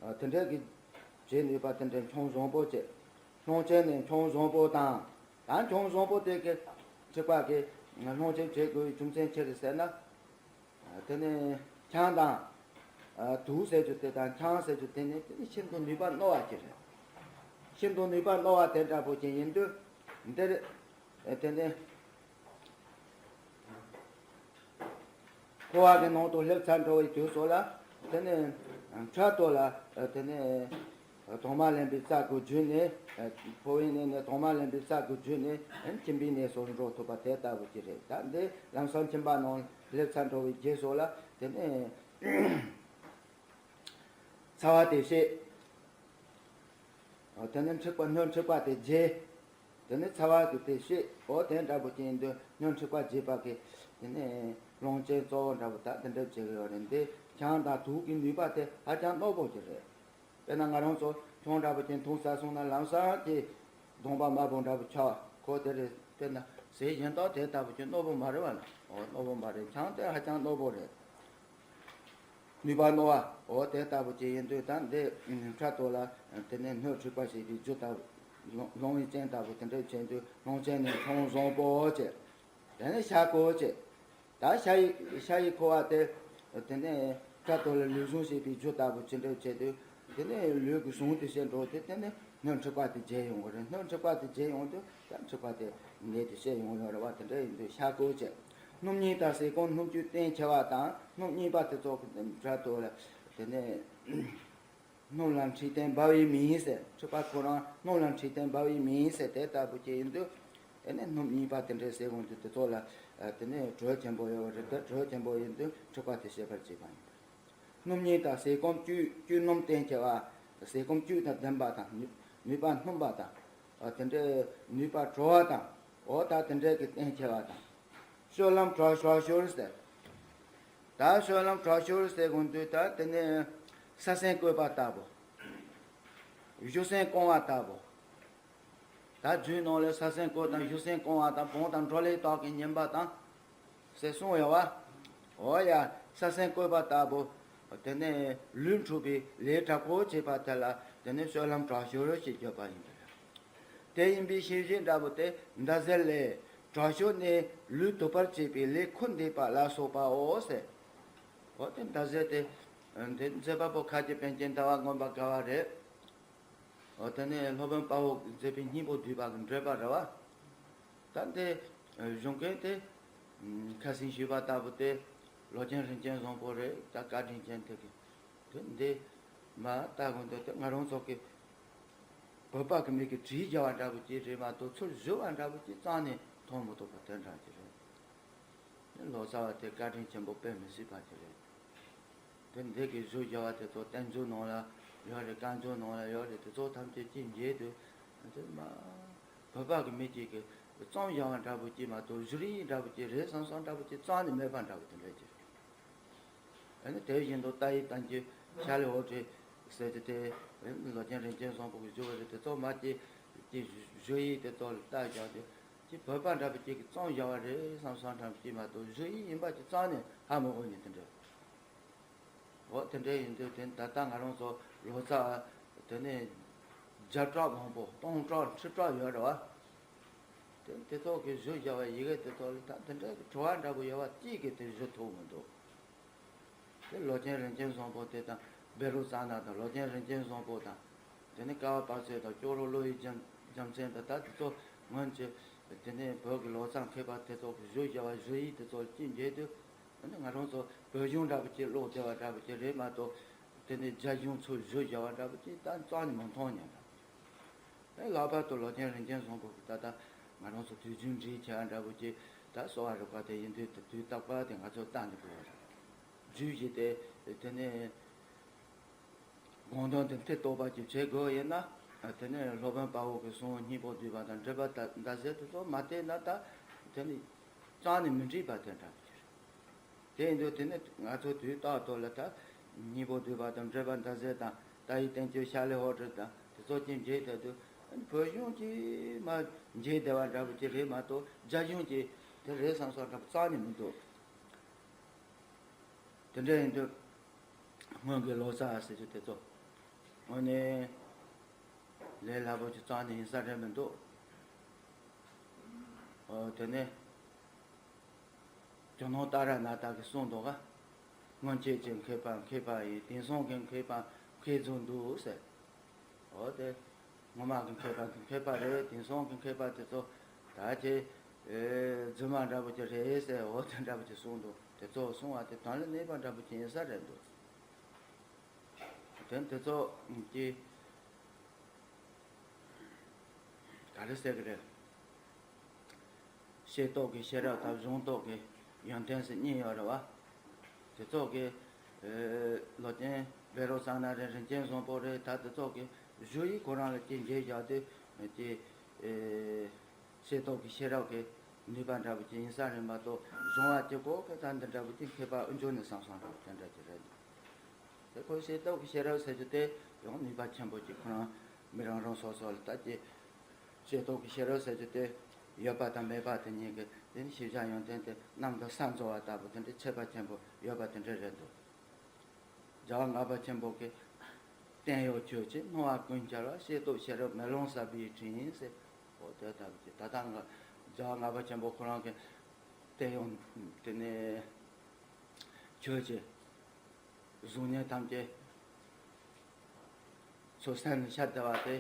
ཨ། དེ་འདྲ་གི་བྱེད་ནུས་པ་དེ་འདྲ་མཆོང་བཟང་པོ་བྱེད། སློང་ཆེན་ནས་མཆོང་བཟང་པོ་དང་། ད་མཆོང་བཟང་པོ་དེ་གི་འཁྲིག་པ་གི་སློང་ཆེན་བྱེད་དགོས་པའི་རྒྱུ་མཚན་ཅི་རེད་ཟེར་ན། ཨ། དེ་ནས་ཆང་དང་། ཨ། དུག་ཟེར་རྒྱུ་དེ་དང་ཆང་ཟེར་རྒྱུ་དེ་ནི་དེ་ནི་ཤིན་ཏུ་ནུས་པ་རྣོ་བ་ཅིག་རེད། ཤིན་ཏུ་ནུས་པ་རྣོ་བ་དེ་འདྲ་པོ་ཅིག་ཡིན་དུས། འདིར་དེ་ནི་ཁུ་བ་གི་ནང་དུ་སླེབས་ཚར་འགྲོ་བའི་དུས་སུ་ལ། དེ་ནི་འཕྲལ་དུ་ལ་དེ་ནི་དྭངས་མ་ལེན་པའི་རྩལ་གྱི་བརྒྱུད་ནས། ཕོ་བའི་གནས་ནས་དྭངས་མ་ལེན་པའི་རྩལ་གྱི་བརྒྱུད་ནས་ཁྱིམ་པའི་གནས་སུ་འགྲོ་ཐུབ་པ་དེ་ལྟ་བུ་ཅིག་རེད། ད་འདི་ལམ་སང་ཁྱིམ་པ་ནང་སླེབས་ཚར་འགྲོ་བའི་རྗེས་སུ་ལ་དེ་ནི་ཚ་བ་དེ་བྱེད། དེ་ནི་འཁྲིག་པ་སྣོད་འཁྲིག་པ་དེ་བརྗེ། དེ་ནི་ཚ་བ་གི་དེ་བྱེད། འོ་དེ་འདྲ་པོ་ཅིག་ཡིན་དུས་སྣོད་འཁྲིག་པ་བརྗེ་བ་གི་དེ་ནི་སློང་ཆེན་གཙོ་བོ་འདྲ་པོ་ད་དེ་འདྲ་བྱེད་ཀྱི་ཡོད་རེད། འདི་ཆང་དང་དུག་གི་ནུས་པ་དེ་ཧ་ཅང་རྣོ་པོ་ཅིག་རེད། དཔེར་ན་ང་རང་ཚོ་ཆང་འདྲ་པོ་ཅིག་འཐུང་ཚར་སོང་ན་ལམ་སང་གི་གདོང་པ་དམར་པོ་འདྲ་པོ་ཆགས། ཁོ་དེ་རེད། དཔེར་ན་ཟས་གཞན་དག་དེ་ལྟ་བུ་ཅིག་རྣོ་པོ་མ་རེད་བ་ལ། འོ་རྣོ་པོ་མ་རེད། ཆང་དེ་ཧ་ཅང་རྣོ་པོ་རེད། ནུས་པ་རྣོ་བ། འོ་དེ་ལྟ་བུ་ཅིག་ཡིན་དུས་ད་འདི་འཕྲལ་དུ་ལ་དེ་ནས་སྣོད་འཁྲིག་པ་བྱེད་པའི་རྒྱུ་ལྟ་བུ། སློང་བའི་རྐྱེན་ལྟ་བུ་དེ་འདྲ་བྱེད་དུས་སློང་ཆེན་ནས་མཆོང་བཟང་པོ་བྱེད། དེ་ནས་ཤ་ཁུ་བྱེད། ད་ཤ་ཡི་ཤ་ཡི་ཁུ་བ་དེ་དེ་ནས་འཕྲལ་དུ་ལ་ལུས་ཟུངས་བྱེད་པའི་རྒྱུ་ལྟ་བུ་ཅི་འདྲ་བྱེད་དུས། དེ་ནས་ལུས་ཀྱི་ཟུངས་དེ་བྱེད་འགྲོ་དུས་དེ་ནས་སྣོད་འཁྲིག་པ་དེ་བརྗེ་ཡོང་གི་རེད། སྣོད་འཁྲིག་པ་དེ་བརྗེ་ཡོང་དུས་ད་འཁྲིག་པ་དེ་ནད་དེ་བཤད་ཡོང་ཡོད་རེད་བ། དེ་འདྲ་ཡིན་དུས་ཤ་ཁུ་བྱེད། སྣུམ་གཉིས་དང་ཟས་སྐོམ་སྣུམ་བཅུད་བརྟན་ཆེ་བ་དང་། སྣུམ་གཉིས་པ་དེ་ཚོ་གི་འདྲ་དོ་ལ། དེ་ནས་སྣུམ་ལ་འཁྲུལ་རྟེན་འབབ་པའི་མིང་ཟེར། འཁྲུལ་པ་ཁོ་རང་སྣུམ་ལ་འཁྲུལ་རྟེན་འབབ་པའི་མིང་ཟེར། དེ་ལྟ་བུ་ཅིག་ཡིན་དུས། དེ་ནས་སྣུམ་གཉིས་པ་དེ་འདྲའི་ཟས་སྐོམ་དེ་དེ་ཚོ་ལ། དེ་ནས་དྲོད་ཆེན་པོ་ཡོད་རེད། དེ་དྲོད་ཆེན་པོ་ཡིན་དུས་འཁྲུལ་པ་དེ་ཤེས་པར་བྱེད་པ་ཡིན། སྣུམ་གཉིས་དང་ཟས་སྐོམ་བཅུད་བཅུད་སྣུམ་བརྟན་ཆེ་བ། ཟས་སྐོམ་བཅུད་དང་ལྡན་པ་དང་། ནུས་ནུས་པ་སྣུམ་པ་དང་། ཨ། དེ་འདྲའི་ནུས་པ་དྲོ་བ་དང་། འོ་ད་དེ་འདྲའི་གི་བརྟན་ཆེ་བ་དང་། སྤྱོད་ལམ་དྲག་ཤོས་ཤོར་ཟེར། ད་སྤྱོད་ལམ་དྲག་ཤོས་ཟེར་གོ་དུས་ད་དེ་ནས་ས་སེམས་བསྐོལ་བ་ལྟ་བུ། གཞུ་སེམས་བསྐང་བ་ལྟ་བུ། ད་རྒྱུད་ནང་ལ་ས་སེམས་བསྐོལ་དང་གཞུ་སེམས་བསྐང་བ་དང་བོང་དང་འབྲོག་ལས་དག་གི་ཉན་པ་དང་། ཟེར་གསུངས་ཡོད་བ། འོ་ཡ། ས་སེམས་བསྐོལ་བ་ལྟ་བུ། དེ་ནས་ལུས་འཁྲུགས་པའི་ལས་དྲག་པོ་བྱེད་པ་དེ་ལ་དེ་ནས་སྤྱོད་ལམ་དྲག་ཤོས་ཞེས་བརྗོད་པ་ཡིན་པ་རེད། དེ་ཡིན་པའི་ཕྱིར་ཞེས་འདྲ་བོ་སྟེ། མདའ་གཟེར་ལས། དྲག་ཤོས་ནི་ལུས་དུབ་པར་བྱེད་པའི་ལས་ཁུ་འདེབས་པ་ལ་སོགས་པའོ་ཟེར། འོ་དེ་མདའ་གཟེར་དེ། དེ་མཛད་པ་པོ་ཁ་ཆེ་པཎ་ཆེན་ཟླ་བ་མངོན་པར་དགའ་བ་རེད། འོ་དེ་ནས་སློབ་དཔོན་དཔའ་བོས་མཛད་པའི་སྙིང་པོ་བསྡུས་པ་གི་འགྲེལ་པ་རེད་བ། ད་འདི་གཞུང་མཁན་དེ་ཁ་སང་ཞུས་པ་ལྟ་བུ་དེ་ལོ་ཆེན་རིན་ཆེན་བཟང་པོ་རེད། ད་བཀའ་དྲིན་ཅན་དེ་གི་དེ་འདི་མ་ལྟ་དགོས་འདུག་དེ་ང་རང་ཚོ་གི་བོད་པ་གི་མི་གི་བྲིས་བཞག་པ་འདྲ་བོ་ཅིག་རེད་མ་གཏོགས་ཚུར་བཞུགས་པ་འདྲ་བོ་ཅིག་རྩ་ནས་མཐོང་མི་ཐུབ་པ་དེ་འདྲ་ཅིག་རེད། ལོ་ཙཱ་བ་དེ་བཀའ་དྲིན་ཆེན་པོ་དཔེ་མི་སྲིད་པ་ཅིག་རེད། དེ་འདི་གི་བཞུགས་བཞག་པ་དེ་ཚོ་བསྟན་འཛིན་ནང་ལ་ཡོད་རེད། བཀའ་འགྱུར་ནང་ལ་ཡོད་རེད། དེ་ཚོ་ཐམས་ཅད་ཅིག་མཇལ་དུས་དེ་མ་བོད་པ་གི་མི་གཅིག་གིས་རྩོམ་བཞག་པ་འདྲ་བོ་ཅིག་མ་གཏོགས་བཞུགས་ཡིག་འདྲ་བོ་ཅིག་རེད་བསམ་བསམ་འདྲ་བོ་ཅིག་རྩ་ནས་མེད་པ་འདྲ་བོ་དེ་འདྲ་ཅིག་རེད། ཨ་ནི་དེ་བཞིན་དུ་ཏཱ་ཡི་བསྟན་བཅོས་ཤཱ་ལི་ཨོ་ཏི་ཟེར་གྱི་དེ་ལོ་ཆེན་རིན་ཆེན་བཟང་པོ་གི་བཞུགས་པ་རེད། དེ་ཚོ་མ་ཅིག་ཅིག་བཞུགས་ཡིག་དེ་ཚོ་ལ་ལྟ་བཞག་དུས་ཅིག་བོད་པ་འདྲ་བོ་ཅིག་གིས་རྩོམ་བཞག་པ་རེད་བསམ་བསམ་འདྲ་བོ་ཅིག་མ་གཏོགས་བཞུགས་ཡིག་ཡིན་པ་ཅིག་རྩ་ནས་ཧ་མ་གོ་ནས་དེ་འདྲ། འོ་དེ་འདྲ་ཡིན་དུས་དེ་ད་ལྟ་ང་རང་ཚོ་ལོ་ཙཱ་དེ་ནས་བརྒྱ་ཕྲག་མང་པོ་སྟོང་ཕྲག་ཁྲི་ཕྲག་ཡོད་རེད་བ། དེ་དེ་ཚོ་གིས་བཞུགས་བཞག་པའི་ཡི་གེ་དེ་ཚོ་ལ་ད་དེ་འདྲ་གི་བྲོ་བ་འདྲ་པོ་ཡོད་པ་གཅིག་གིས་དེ་བཞུགས་ཐུབ་མི་འདུག་དེ་ལོ་ཆེན་རིན་ཆེན་བཟང་པོ་དེ་དང་བཻ་རོ་ཙ་ན་དང་ལོ་ཆེན་རིན་ཆེན་བཟང་པོ་དང་། དེ་ནས་ཀ་བ་དཔལ་བརྩེགས་དང་ཅོག་རོ་བློ་ཡི་རྒྱལ་རྒྱལ་མཚན་དང་ད་དེ་ཚོ་སྔོན་གྱི་དེ་ནས་བོད་ཀྱི་ལོ་ཙཱ་མཁས་པ་དེ་ཚོ་གིས་བཞུགས་བཞག་པ་བཞུགས་ཡིག་དེ་ཚོ་ལ་གཅིག་མཇལ་དུས། ཨ་ནི་ང་རང་ཚོ་བོད་གཞུང་འདྲ་པོ་ཅིག་ཀློག་བསྡད་པ་འདྲ་པོ་ཅིག་རེད་མ་གཏོགས། དེ་ནས་རྒྱ་གཞུང་ཚུར་བཞུགས་བཞག་པ་འདྲ་པོ་ཅིག་ད་རྩ་ནས་མ་མཐོང་མྱོང་། ཨེ་ལྷག་པར་དུ་ལོ་ཆེན་རིན་ཆེན་བཟང་པོ་གིས་ད་ལྟ་ང་རང་ཚོ་དུས་རྒྱུན་འབྲི་བྱས་པ་འདྲ་པོ་ཅིག་ད་གསོ་བ་རིག་པ་དེ་ཡིན་དུས་དུས་རྟག་པར་དེ་ང་ཚོ་ལྟ་འདི་དགོས་པ་རེད། རྒྱུད་བཞི་དེ་དེ་ནས་དགོངས་དོན་དེ་མཐིལ་རྟོགས་པ་ཅིག་བྱེད་དགོས་ཡིན་ན། དེ་ནས་སློབ་དཔོན་དཔའ་བོ་གི་གསུང་སྙིང་པོ་བསྡུས་པ་དང་འགྲེལ་པ་ད་ཟེར་དེ་ཚོ་མ་བལྟས་ན་ད་དེ་ནི་རྩ་ནས་མི་འགྲིག་པ་དེ་འདྲ་ཅིག་རེད། དེ་ཡིན་དུས་དེ་ནི་ང་ཚོ་དུས་རྟག་ཏུ་ལ་ད་སྙིང་པོ་བསྡུས་པ་དང་འགྲེལ་པ་མདའ་གསལ་དང་ཏཱ་ཡི་བསྟན་བཅོས་ཤཱ་ལི་ཧོར་ཁྲིད་དང་དེ་ཚོ་ཅིག་མཇལ་ཐུབ་དུས། བོད་གཞུང་གིས་མ་མཇལ་བདེ་བ་འདྲ་པོ་ཅིག་རེད་མ་གཏོགས། རྒྱ་གཞུང་གིས་དེ་རེད་བསམ་སོགས་འདྲ་པོ་རྩ་ནས་མི་འདུག་དེ་འདྲ་ཡིན་དུས་སྔོན་གྱི་ལོ་ཙཱ་ཟེར་རྒྱུ་དེ་ཚོ་དངོས་གནས་ལས་སླ་པོ་ཅིག་རྩ་ནས་ཡིན་ས་རེད་མི་འདུག་འོ་དེ་ནས་ཇོ་ནང་ཏཱ་ར་ནཱ་ཐ་གིས་གསུངས་འདུག་ག་སྔོན་ཆད་ཀྱི་མཁས་པ་མཁས་པ་ཡིན། དེང་སང་གི་མཁས་པ་མཁས་རྫོགས་འདུག་ཟེར། འོ་དེ་སྔོན་མ་གི་མཁས་པ་གི་མཁས་པ་རེད། དེང་སང་གི་མཁས་པ་དེ་ཚོ་ད་ཁྱེད་རྫུན་མ་འདྲ་པོ་ཅིག་རེད་ཟེར། འོ་དེ་འདྲ་པོ་ཅིག་གསུངས་འདུག་དེ་ཚོ་གསུང་བ་དེ་དོན་ལ་གནས་པ་འདྲ་པོ་ཅིག་ཡིན་ས་རེད་འདུག་དེ་དེ་ཚོ་གི་ག་རེ་ཟེར་གི་རེད། ཤེས་རྟོགས་ཀྱི་ཤེས་རབ་དང་གཞུང་རྟོགས་ཀྱི་ཡོན་ཏན་ཟེར་གཉིས་ཡོད་རེད་བ། དེ་ཚོ་གི་ལོ་ཆེན་བཻ་རོ་ཙ་ན་རེད། རིན་ཆེན་བཟང་པོ་རེད། ད་དེ་ཚོ་གི་ཞུ་ཡིག་ཁོ་རང་ལ་ཅིག་མཇལ་བཞག་དུས་ཀྱི། ཤེས་རྟོགས་ཀྱི་ཤེས་རབ་ཀྱི་ནུས་པ་འདྲ་པོ་ཅིག་ཡིན་ས་རེད་མ་གཏོགས། གཞུང་བ་གཅིག་པོ་གི་ད་འདི་འདྲ་པོ་ཅིག་མཁས་པ་དབུ་འབྱུང་ནས་བསམ་བསམ་འདྲ་པོ་དེ་འདྲ་ཅིག་རེད་འདུག་དེ་ཁོའི་ཤེས་རྟོགས་ཀྱི་ཤེས་རབ་ཟེར་རྒྱུ་དེ་ཡང་ནུས་པ་ཆེན་པོ་ཅིག་ཁོ་རང་མི་རང་རང་སོ་སོ་ལ་ལྟ་ཅི། ཤེས་རྟོགས་ཀྱི་ཤེས་རབ་ཟེར་རྒྱུ་དེ་ཡོད་པ་དང་མེད་པ་དེ་གཉིས་ཀྱི་དེ་ནི་ཤེས་བྱ་ཡོན་ཏན་དེ་གནམ་དང་ས་འཛོལ་བ་ལྟ་བུ་དེ་འདྲའི་ཁྱད་པར་ཆེན་པོ་ཡོད་པ་དེ་འདྲ་རེད་འདུག་རྒྱལ་བ་ལྔ་པ་ཆེན་པོ་གིས། བསྟན་གཡོ་ཁྱོད་ཀྱིས་སྣང་བ་ཀུན་འཆར་བ། ཤེས་རྟོགས་ཤེས་རབ་མེ་ལོང་གསར་པའི་སྤྲིན་ཟེར། འོ་དེ་ལྟ་བུ་ཅིག་ད་ལྟ་ང་རྒྱལ་བ་ལྔ་པ་ཆེན་པོ་ཁོ་རང་གི་བསྟན་གཡོ་དེ་ནས་ཁྱོད་ཀྱི་གཟུགས་བརྙན་ཐམས་ཅད་ཚུར་སེམས་ལ་ཤར་བསྡད་པ་དེ་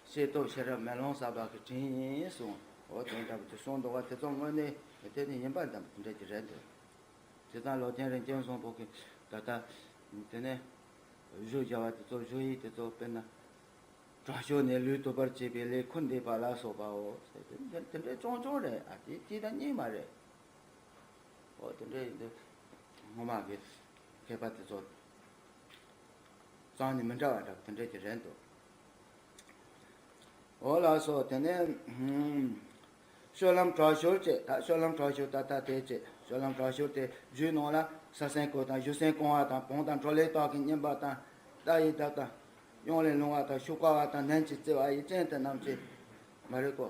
ཤེས་རྟོགས་ཤེས་རབ་མེ་ལོང་གསར་པ་གི་སྤྲིན་ཡིན་གསུངས། འོ་དེ་འདྲ་བུ་ཅིག་གསུངས་འདུག་བ། དེ་ཚོ་དངོས་གནས་དེ་ནི་ཡིན་པ་འདྲ་པོ་དེ་འདྲ་ཅིག་རེད་འདུག་དེ་དང་ལོ་ཆེན་རིན་ཆེན་བཟང་པོ་གིས་ད་ལྟ་དེ་ནས་ཞུ་བྱ་བ་དེ་ཚོ་ཞུ་ཡིག་དེ་ཚོ་དཔེར་ན། དྲག་ཤུལ་ནས་ལུས་དུབ་པར་བྱེད་པའི་ལས་ཁུར་འདེབས་པ་ལ་སོགས་པའོ་ཟེར་ཏེ། དེ་དེ་འདྲའི་རྐྱང་རྐྱང་རེད། ཨ་དེ་གཅིག་དང་གཉིས་མ་རེད། འོ་དེ་འདྲའི་འདི་སྔོན་མ་གི་མཁས་པ་དེ་ཚོ་རྩ་ནས་མི་འདྲ་བ་འདྲ་དེ་འདྲའི་ཅིག་རེད་འདུག་འོ་ལགས་སོ། དེ་ནས་ཧུམ། སྤྱོད་ལམ་དྲག་ཤུལ་བཅས། ད་སྤྱོད་ལམ་དྲག་ཤུལ་ད་ལྟ་དེ་བཅས། སྤྱོད་ལམ་དྲག་ཤུལ་དེ་རྒྱུད་ནང་ལ་ས་སེམས་ཀུན་དང་བཞི་སེམས་སྐོང་བ་དང་། བོང་དང་གྲོ་ལོད་དག་གིས་བསྙེན་པ་དང་། རྟ་ཡི་དག་དང་གཡང་ལས་སློང་བ་དང་། ཤུག་པ་བ་དང་ནན་གྱིས་བཙིར་བ་ཡི་སྤྱན་དེ་རྣམས་ཀྱིས་མ་རིག་གོ།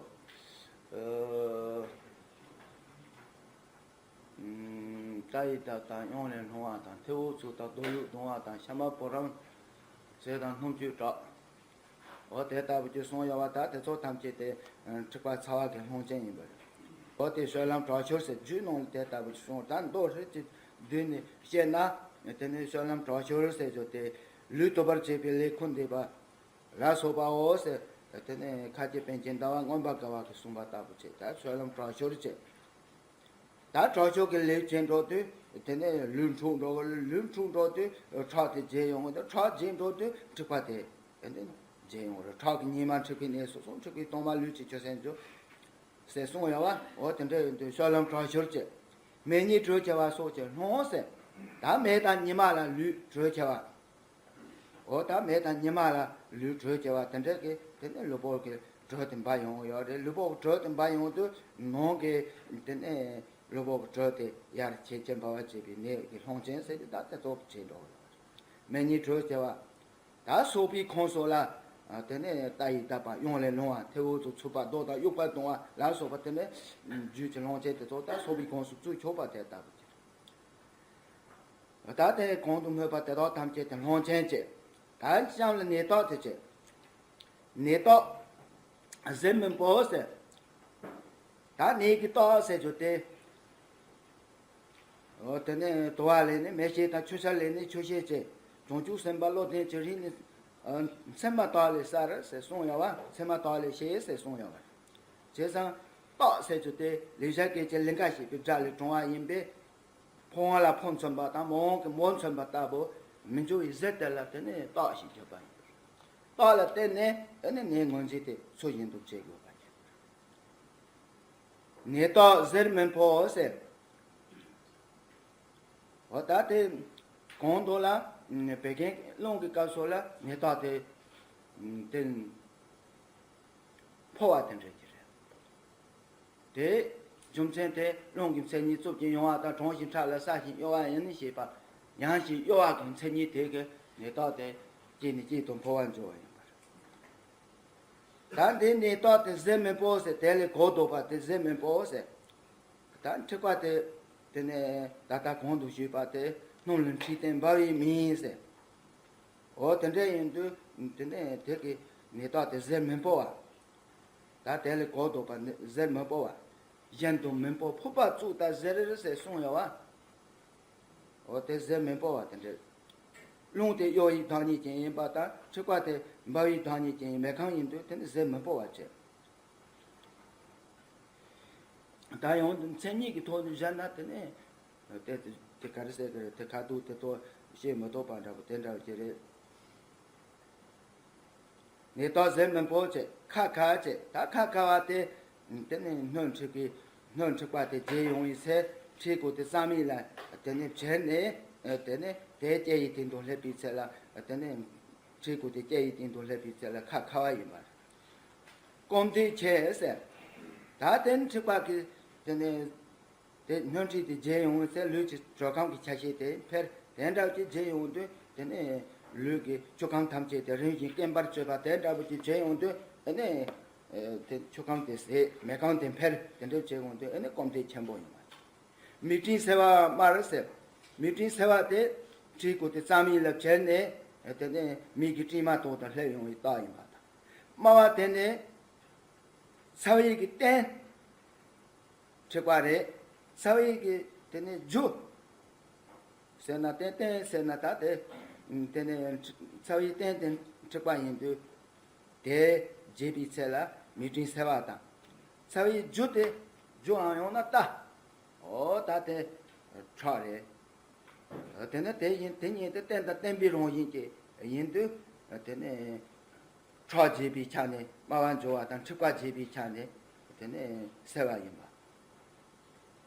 ཨ། རྟ་ཡི་དག་དང་གཡང་ལས་སློང་བ་དང་། ཐེའུ་ཚུགས་དང་རྡོ་ཡུག་རྡུང་བ་དང་། ཤ་མ་བུ་རམ་ཟས་དང་སྣུམ་བཅུད་དྲག་འོ་དེ་ལྟ་བུ་ཅིག་གསུངས་ཡོད་པ། ད་དེ་ཚོ་ཐམས་ཅད་དེ་འཁྲིག་པ་ཚ་བ་གི་སློང་ཆེན་ཡིན་པ་རེད། འོ་དེ་སྤྱོད་ལམ་དྲག་ཤུལ་ཟེར་རྒྱུད་ནང་ལ་དེ་ལྟ་བུ་ཅིག་གསུངས། ད་མདོ་ཧྲིལ་གྱིས་བསྡུས་ནས་བཤད་ན། དེ་ནས་སྤྱོད་ལམ་དྲག་ཤུལ་ཟེར་རྒྱུ་དེ་ལུས་དུབ་པར་བྱེད་པའི་ལས་ཁུར་འདེབས་པ་ལ་སོགས་པའོ་ཟེར། དེ་ནས་ཁ་ཆེ་པཎ་ཆེན་ཟླ་བ་མངོན་པར་དགའ་བ་གིས་གསུངས་པ་ལྟ་བུ་བྱས། ད་སྤྱོད་ལམ་དྲག་ཤུལ་བྱས། ད་དྲག་ཤུལ་གྱི་ལས་བྱེད་འགྲོ་དུས་དེ་ནས་ལུས་འཁྲུགས་འགྲོ་གི། ལུས་འཁྲུགས་འགྲོ་དུས་ཁྲག་དེ་རྒྱས་ཡོང་གི། ད་ཁྲག་རྒྱས་འགྲོ་དུས་འཁྲིག་པ་དེ་དེ་ནས་རྒྱས་ཡོང་གི་རེད། ཁྲག་གི་སྙིགས་མ་འཁྲིག་པའི་གནས་སོ་སོ། འཁྲིག་པའི་དྭངས་མ་ལུས་ཀྱི་ཆུ་སེམས་སུ་ཟེར་གསུངས་ཡོད་པ། འོ་དེ་འདྲ་ཡིན་དུས་སྤྱོད་ལམ་དྲག་ཤུལ་བྱས། མེ་ཉིད་དྲོད་ཆེ་བ་སོགས་ཀྱིས་སློང་ཟེར། ད་མེ་དང་ཉི་མ་ལ་ལུས་དྲོད་ཆེ་བ། འོ་ད་མེ་དང་ཉི་མ་ལ་ལུས་དྲོད་ཆེ་བ་དེ་འདྲ་གིས་དེ་ནས་ལུས་པོ་གི་དྲོད་དེ་འབར་ཡོང་གི་ཡོད་རེད། ལུས་པོ་གི་དྲོད་དེ་འབར་ཡོང་དུས་ནང་གི་དེ་ནས་ལུས་པོ་གི་དྲོད་དེ་ཡར་ཇེ་ཆེར་འབར་བར་བྱེད་པའི་ནད་ཀྱི་སློང་ཆེན་ཟེར་དེ་ད་དེ་ཚོ་བྱེད་འགྲོ་གི་ཡོད་རེད། མེ་ཉིད་དྲོད་ཆེ་བ། ད་སོགས་པའི་ཁོངས་སོགས་ལ། ཨ། དེ་ནས་རྟ་ཡི་དག་དང་གཡང་ལས་སློང་བ། ཐེའུ་ཚུགས་ཚུགས་པ་རྡོ་དང་དབྱུག་པ་རྡུང་བ་ལ་སོགས་པ་དེ་ནས་རྒྱུད་ཀྱི་སློང་ཆེན་དེ་ཚོ་ད་སོགས་པའི་ཁོངས་སུ་བཅུག་ཆོག་པ་དེ་ལྟ་བུ་ཅིག་ད་དེ་གོང་དུ་སྨོས་པ་དེ་དག་ཐམས་ཅད་དེ་སློང་ཆེན་བྱས། ད་གཤམ་ལ་ནད་རྟགས་དེ་བྱས། ནད་རྟགས་གཟེར་མིན་པོ་ཟེར། ད་ནད་ཀྱི་རྟགས་ཟེར་རྒྱུ་དེ། འོ་དེ་ནས་དུ་བ་ལས་ནི་མེ་ཤེད་དང་ཆུ་ཤ་ལས་ནི་ཆུ་ཤེད་བྱས། བྱང་ཆུབ་སེམས་དཔའ་བློ་ལྡན་གྱི་རིགས་ནི། ཨ། མཚན་མ་དག་ལས་གསར་ཟེར་གསུངས་ཡོད་པ། མཚན་མ་དག་ལས་ཤེས་ཟེར་གསུངས་ཡོད་པ། བྱས་ཙང་རྟགས་ཟེར་རྒྱུ་དེ་ལེགས་སྦྱར་སྐད་ཀྱི་ལིང་ག་ཞེས་པའི་སྒྲ་ལས་དྲངས་པ་ཡིན་པས། ཕོ་བ་ལ་ཕོ་མཚོན་པ་དང་མོ་གིས་མོ་མཚོན་པ་ལྟ་བུ་མི་འགྱུར་བའི་གཟེར་དེ་ལ་དེ་ནི་རྟགས་ཞེས་བརྗོད་པ་ཡིན། རྟགས་ལ་བརྟེན་ནས་དེ་ནི་ནད་ངོས་འཛིན་དེ་ཚུལ་བཞིན་དུ་བྱེད་དགོས་པ་ཡིན། ནད་རྟགས་གཟེར་མིན་ཕོ་ཟེར། འོ་ད་དེ་གོང་དུ་ལ་བད་ཀན་རླུང་གི་སྐབས་སུ་ལ་ནད་རྟགས་དེ་དེ་ཕོ་བ་དེ་འདྲ་ཅིག་རེད། དེ་ རྒྱུ་མཚན་དེ་རླུང་གི་མཚན་ཉིད་རྩུབ་ཅིང་ཡང་བ་དང་གྲང་ཞིང་ཕྲ་ལ་སྲ་ཞིང་གཡོ་བ་ཡིན་ཞེས་པ། ཡང་ཞིང་གཡོ་བ་གི་མཚན་ཉིད་དེ་གི་ནད་རྟགས་དེ་གཅིག་ནས་གཅིག་ཏུ་འཕོ་བར་འགྱུར་བ་ཡིན་པ་རེད། ད་འདི་ནད་རྟགས་དེ་གཟེར་མི་འཕོ་ཟེར། དེ་ལས་གོ་ལྡོག་པ་དེ་གཟེར་མི་འཕོ་ཟེར། ད་མཁྲིས་པ་དེ་དེ་ནས་ད་ལྟ་གོང་དུ་ཞུས་པ་དེ་སྣུམ་ལས་འཕྲོས་ཏེ་འབར་བའི་མིང་ཟེར། འོ་དེ་འདྲ་ཡིན་དུས་དེ་ནས་དེ་གི་ནད་རྟགས་དེ་གཟེར་མི་འཕོ་བ། ད་དེ་ལས་གོ་ལྡོག་པ་ནི་གཟེར་མི་འཕོ་བ། གཞན་དུ་མི་འཕོ་ཕོ་བ་བཙུགས་ལྟར་གཟེར་ཟེར་གསུངས་ཡོད་བ། འོ་དེ་གཟེར་མི་འཕོ་བ་དེ་འདྲ། རླུང་དེ་གཡོ་བའི་བདག་ཉིད་ཅན་ཡིན་པ་དང་མཁྲིས་པ་དེ་འབར་བའི་བདག་ཉིད་ཅན་ཡིན་མེ་ཁམས་ཡིན་དུས་དེ་ནི་གཟེར་མི་འཕོ་བ་བྱེད། ད་ཡང་མཚན་ཉིད་ཀྱི་ཐོག་ནས་བཞག་ན་དེ་ནི་དེ་དེ་ག་རེ་ཟེར་གི་རེད། དེ་ཁ་ཐུག་དེ་ཐོག་བཤད་མི་ཐུབ་པ་འདྲ་པོ་དེ་འདྲ་བ་ཅིག་རེད། ནད་རྟགས་གཟེར་མི་འཕོ་བྱེད། ཁ་ཁ་བྱེད། ད་ཁ་ཁ་བ་དེ་དེ་ནི་སྣོད་མཁྲིས་ཀྱི་སྣོད་མཁྲིས་པ་དེ་བརྗེ་ཡོང་བའི་ཚེ་མཁྲིས་ཀོ་དེ་རྩ་མིག་ལ་དེ་ནི་བྱེར་ནས་དེ་ནི་དེ་སྐྱེ་ཡི་སྟེང་དུ་སླེབས་པའི་ཚེ་ལ་དེ་ནི་མཁྲིས་ཀོ་དེ་སྐྱེ་ཡི་སྟེང་དུ་སླེབས་པའི་ཚེ་ལ་ཁ་ཁ་བ་ཡིན་པ་རེད། སྐོམ་དད་ཆེ་ཟེར། ད་དེ་ནི་མཁྲིས་པ་གི་དེ་ནི་དེ་སྣོད་མཁྲིས་དེ་བརྗེ་ཡོང་བའི་ཚེ་ལུས་ཀྱི་དྲོད་ཁམས་ཀྱི་ཆ་ཤས་དེ་འཕེལ། དེ་འདྲ་ཅིག་བརྗེ་ཡོང་དུས་དེ་ནས་ལུས་ཀྱི་ཆུ་ཁམས་ཐམས་ཅད་དེ་རིམ་བཞིན་སྐེམ་པར་བྱེད་པ་དེ་འདྲ་པོ་ཅིག་བརྗེ་ཡོང་དུས་དེ་ནས་དེ་ཆུ་ཁམས་དེ་ཟད། མེ་ཁམས་དེ་འཕེལ། དེ་འདྲ་བྱེད་ཡོང་དུས་དེ་ནས་སྐོམ་དད་ཆེན་པོ་ཡིན་པ། མིག་སྤྲིན་སེར་བ་དམར་ཟེར། མིག་སྤྲིན་སེར་བ་དེ་མཁྲིས་ཀོ་དེ་རྩ་མིག་ལ་བྱེར་ནས་དེ་ནས་མིག་གི་སྤྲིས་མ་ཐོག་ཏུ་སླེབས་ཡོང་བའི་རྟགས་ཡིན་པ་དང་། དམར་བ་དེ་ནི་ཚ་བའི་གི་རྟེན། མཁྲིས་པ་རེད། ཚ་བའི་གི་དེ་ནས་རྒྱུ་ཟེར་ན་རྟེན། རྟེན་ཟེར་ན་ད་དེ་དེ་ནས་ཚ་བའི་རྟེན་དེ་མཁྲིས་པ་ཡིན་དུས་དེ་བརྗེ་བའི་ཚེ་ལ་མིག་སྤྲིན་སེར་བ་དང་། ཚ་བའི་རྒྱུ་དེ་རྒྱུའང་ཡང་ན་རྟ། འོ་ད་དེ་ཁྲག་རེད། དེ་ནས་དེ་ཡིན་དེ་ཉིད་དེ་རྟེན་དང་བརྟེན་པའི་རང་བཞིན་གྱི་ཡིན་དུས་དེ་ནས་ཁྲག་བརྗེ་བའི་ཆ་ནས་དམར་བ་འགྱུར་བ་དང་མཁྲིས་པ་བརྗེ་བའི་ཆ་ནས་དེ་ནས་སེར་བ་ཡིན་པ།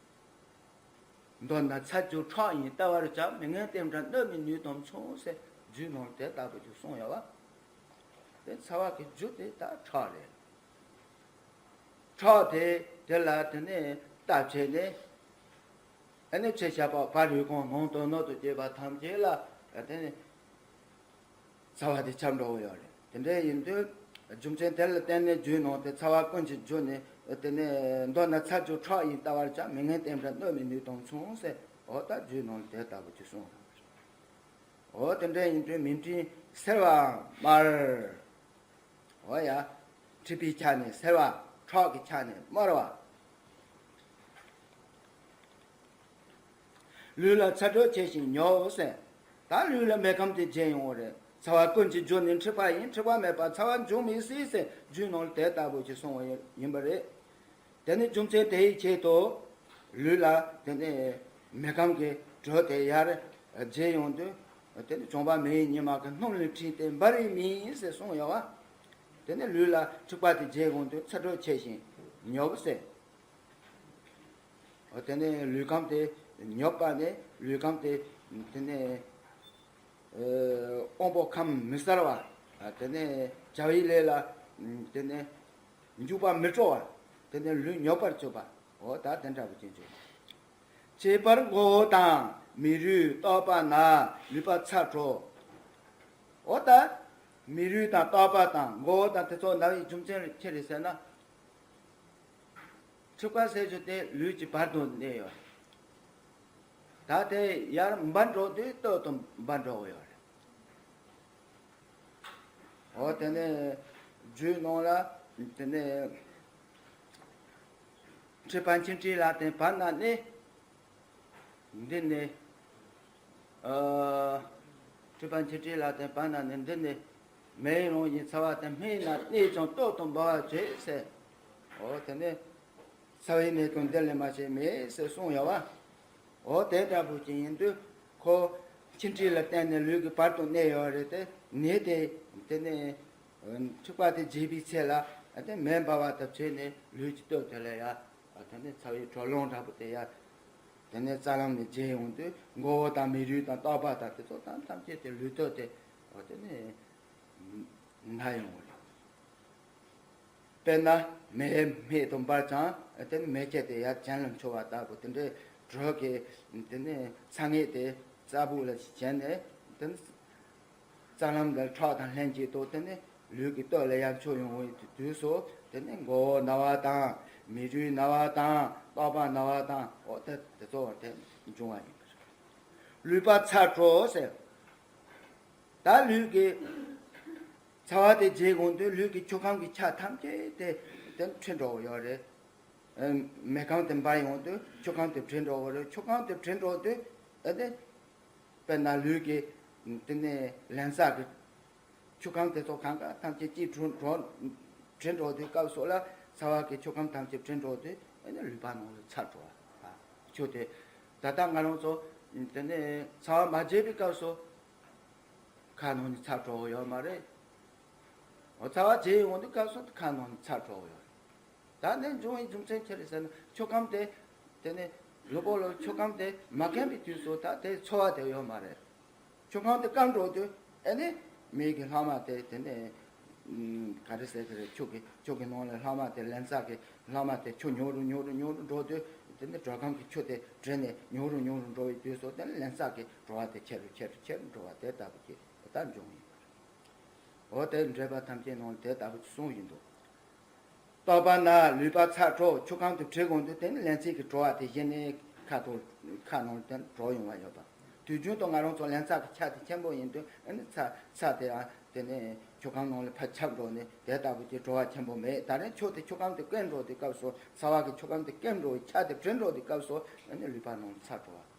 མདོར་ན་ཚ་རྒྱུ་ཁྲག་ཡིན་ལྟ་བར་བྱ། མི་ངན་བསྟེན་དྲག་གནོད་མི་ནུས་དང་མཚུངས་ཟེར་རྒྱུད་ནང་དེ་ལྟ་བུ་ཅིག་གསུངས་ཡོད་བ། དེ་ཚ་བ་གི་རྒྱུ་དེ་ད་ཁྲག་རེད། ཁྲག་དེ་དེ་ལ་དེ་ནས་ལྟ་བྱས་ནས་ཨ་ནི་ཕྱི་ཤ་པགས་བ་རུས་ཁོང་ནང་དུ་ནང་དུ་སྐྱེས་པ་ཐམས་ཅད་ལ་དེ་ནས་ཚ་བ་དེ་ཁྱབ་འགྲོ་གི་ཡོད་རེད། དེ་འདྲ་ཡིན་དུས་རྒྱུ་མཚན་དེ་ལ་བརྟེན་ནས་རྒྱུད་ནང་དེ་ཚ་བ་ཀུན་གྱི་རྒྱུ་ནི་དེ་ནས་མདོར་ན་ཚ་རྒྱུ་ཁྲག་ཡིན་ལྟ་བར་བྱ། མི་ངན་བསྟེན་དྲག་གནོད་མི་ནུས་དང་མཚུངས་ཟེར། འོ་ད་རྒྱུད་ནང་དེ་ལྟ་བུ་ཅིག་གསུངས་རེད། འོ་དེ་འདྲ་ཡིན་དུས་མིག་སྤྲིན་སེར་བ་དམར། འོ་ཡ། མཁྲིས་པའི་ཆ་ནས་སེར་བ། ཁྲག་གི་ཆ་ནས་དམར་བ། ལུས་ལ་ཚ་དྲོད་ཆེ་ཞིང་ཉོབ་ཟེར། ད་ལུས་ལ་མེ་ཁམས་དེ་རྒྱས་ཡོང་བ་རེད། ཚ་བ་ཀུན་གྱི་རྒྱུ་ནི་མཁྲིས་པ་ཡིན། མཁྲིས་པ་མེད་པར་ཚ་བ་འབྱུང་མི་སྲིད་ཟེར་རྒྱུད་ནང་ལ་དེ་ལྟ་བུ་ཅིག་གསུངས་པ་ཡིན་པ་རེད། དེ་ནི་རྒྱུ་མཚན་དེ་ཡི་ཆེད་དུ་ལུས་ལ་དེ་ནི་མེ་ཁམས་ཀྱི་དྲོད་དེ་ཡར་རྒྱས་ཡོང་དུས་དེ་ནི་བྱུང་བ་མེ་ཡི་ཉི་མ་གི་སྣུམ་ལས་འཕྲིན་ཏེ་འབར་བའི་མིང་ཟེར་གསུངས་ཡོད་བ། དེ་ནི་ལུས་ལ་མཁྲིས་པ་དེ་རྒྱས་ཡོང་དུས་ཚ་དྲོད་ཆེ་ཞིང་ཉོབ་ཟེར། དེ་ནས་ལུས་ཁམས་དེ་ཉོབ་པ་ནས་ལུས་ཁམས་དེ་དེ་ནས་དབང་པོ་ཁམས་མི་གསལ་བ། དེ་ནས་བྱ་བའི་ལས་ལ་དེ་ནས་འཇུག་པ་མི་སྤྲོ་བ། དེ་ནས་ལུས་ཉོབ་པར་གྱུར་པ། འོ་ད་དེ་འདྲ་བོ་ཅན་ཅིག་ཁྱད་པར་མགོ་བོ་དང་མིག་རུས་ལྟག་པ་ན་ལུས་པ་ཚ་དྲོ། འོ་ད་མིག་རུས་དང་ལྟག་པ་དང་མགོ་བོ་དང་དེ་ཚོ་ན་བའི་རྒྱུ་མཚན་ཅི་རེད་ཟེར་ན། མཁྲིས་པ་ཟེར་རྒྱུ་དེ་ལུས་ཀྱི་བར་དུ་གནས་ཡོད་རེད། ད་དེ་ཡར་འབར་འགྲོ་དུས་སྟོད་དུ་འབར་འགྲོ་གི་ཡོད་རེད། འོ་དེ་ནས་རྒྱུད་ནང་ལ་དེ་ནས་མཁྲིས་པ་མཆིན་དཀྲིས་ལ་བརྟེན་བར་ན་གནས། འདི་ནས་ཨ། མཁྲིས་པ་མཆིན་དཀྲིས་ལ་བརྟེན་བར་ན་གནས། འདི་ནས་མེ་ཡི་རང་བཞིན་ཚ་བ་དེ་སྨིན་ན་གནས་ཀྱང་སྟོད་དུ་འབར་བར་བྱེད་ཟེར། འོ་དེ་ནས་ཚ་བའི་གནས་དང་འདི་ལས་མ་བྱེད་མེད་ཟེར་གསུངས་ཡོད་བ། འོ་དེ་འདྲ་བོ་ཅིག་ཡིན་དུས་ཁོ་མཆིན་དཀྲིས་ལ་བརྟེན་ནས་ལུས་ཀྱི་བར་དུ་གནས་ཡོད་རེད་དེ། ནད་དེ་དེ་ནས་མཁྲིས་པ་དེ་རྒྱས་པའི་ཚེ་ལ་དེ་མེ་འབར་བ་དང་བྱས་ནས་ལུས་ཀྱི་སྟོད་དེ་ལ་ཡ། དེ་ནས་ཚ་བའི་དྲོད་རླུང་འདྲ་པོ་དེ་ཡ། དེ་ནས་རྩ་ལམ་ནས་རྒྱས་ཡོང་དུས་མགོ་བོ་དང་མིག་རུས་དང་ལྟག་པ་དང་དེ་ཚོ་དང་ཐམས་ཅད་དེ་ལུས་སྟོད་དེ། འོ་དེ་ནས་ན་ཡོང་བ་རེད། དཔེར་ན་མེ་སྨད་དུ་འབར་ཀྱང་དེ་ནི་མེ་ཁྱེར་ཏེ་ཡར་གྱེན་ལ་འཕྱོ་བ་ལྟ་བུ། དེ་འདྲའི་དྲོད་ཀྱི་དེ་ནི་ཚ་ངད་དེ་རྩ་བུག་ལ་བྱས་ནས་དེ་ནི་རྩ་ལམ་དང་ཁྲག་དང་ལྷན་ཅིག་ཏུ་དེ་ནི་ལུས་ཀྱི་སྟོད་ལ་ཡར་འཕྱོ་ཡོང་བའི་དུས་སུ་དེ་ནི་མགོ་བོ་ན་བ་དང་། མིག་རུས་ན་བ་དང་། རྟོག་པ་ན་བ་དང་། འོ་དེ་དེ་ཚོ་དེ་འབྱུང་བ་ཡིན་པ་རེད། ལུད་པ་ཚ་དྲོ་ཟེར། ད་ལུས་ཀྱི་ཚ་བ་དེ་རྒྱས་འོང་དུས་ལུས་ཀྱི་ཁྱོ་གམ་གྱི་ཆ་ཐམས་ཅད་དེ་དེ་འཕྲོད་འགྲོ་གི་ཡོད་རེད། ཨ། མེ་ཁམས་དེ་འབར་ཡོང་དུས་ཁྱོ་གམ་དེ་འཕྲོད་འགྲོ་གི་རེད། ཁྱོ་གམ་དེ་འཕྲོད་འགྲོ་དུས་ཨ་ནི་དཔེར་ན་ལུས་ཀྱི་དེ་ནས་ལན་ཚྭ་གི་ཁྱོ་གམ་དེ་ཚོ་གང་ག་ཐམས་ཅད་ཀྱིས་འཕྲོད་འགྲོ་འཕྲོད་འགྲོ་དུས་སྐབས་སུ་ལ་ཚ་བ་གི་ཁྱོ་གམ་ཐམས་ཅད་འཕྲོད་འགྲོ་དུས་ཨ་ནི་ལུད་པ་ནང་ལ་ཚ་འགྲོ་བ། ཨ། ཁྱོ་དེ་ད་ལྟ་ང་རང་ཚོ་དེ་ནས་ཚ་བ་མ་རྒྱས་པའི་སྐབས་སུ་ཁ་ནང་ནས་ཚ་འགྲོ་གི་ཡོད་མ་རེད། འོ་ཚ་བ་རྒྱས་ཡོང་དུས་སྐབས་སུ་ཁ་ནང་ནས་ཚ་འགྲོ་གི་ཡོད་རེད། ད་ནི་འབྱུང་བའི་རྒྱུ་མཚན་ཅི་རེད་ཟེར་ན་ཁྱོ་གམ་དེ་དེ་ནས་གཟུགས་པོ་ལ་ཁྱོ་གམ་དེ་མ་སྐམ་པའི་དུས་སུ་ད་དེ་ཚོར་བ་དེ་ཡོད་མ་རེད། ཁྱོ་གམ་དེ་སྐམ་འགྲོ་དུས་ཨ་ནི་མིག་གི་ལྷག་མ་དེ་དེ་ནས་ག་རེ་ཟེར་གི་རེད། ཁྱོ་གི་ཁྱོ་གི་ནང་ལ་ལྷག་མ་དེ་ལན་ཚྭ་གི་ལྷག་མ་དེ་ཁྱོ་ཉུང་རུ་ཉུང་རུ་ཉུང་རུ་འགྲོ་དུས་དེ་ནས་དྲོད་ཁམས་ཀྱི་ཆུ་དེ་བྲི་ནས་ཉུང་རུ་ཉུང་རུ་འགྲོ་བའི་དུས་སུ་དེ་ནས་ལན་ཚྭ་གི་བྲོ་བ་དེ་ཆེ་རུ་ཆེ་རུ་ཆེ་རུ་འགྲོ་བ་དེ་ལྟ་བུ་ཅིག་ད་འབྱུང་ཡིན་པ་རེད། འོ་དེ་འགྲེལ་པ་ཐམས་ཅད་ནང་ལ་དེ་ལྟ་བུ་ཅིག་གསུངས་ཡིན་འདུག་རྟོག་པ་ན་ལུད་པ་ཚ་དྲོ་ཁྱོ་གམ་དུ་བྲི་འོང་དུས་དེ་ནི་ལན་ཚྭ་གི་བྲོ་བ་དེ་གཞི་ནས་ཁ་དོག་ཁ་ནང་དུ་བྲོ་ཡོང་བ་ཡོད་པ། དུས་རྒྱུན་དུ་ང་རང་ཚོ་ལན་ཚྭ་གི་ཆ་དེ་ཆེན་པོ་ཡིན་དུས་ཨ་ནི་ཚྭ་ཚྭ་དེ་ཡང་དེ་ནས་ཁྱོ་གམ་ནང་ལ་ཕར་ཁྱབ་འགྲོ་ནས་དེ་ལྟ་བུ་ཅིག་བྲོ་བ་ཆེན་པོ་མེད། ད་རེས་ཁྱོ་དེ་ཁྱོ་གམ་དེ་སྐམ་འགྲོ་དུས་སྐབས་སུ་ཚ་བ་གི་ཁྱོ་གམ་དེ་སྐམ་འགྲོ་བའི་ཆ་དེ་བྲི་འགྲོ་དུས་སྐབས་སུ་ཨ་ནི་ལུད་པ་ནང་ལ་ཚ་བྲོ་བ།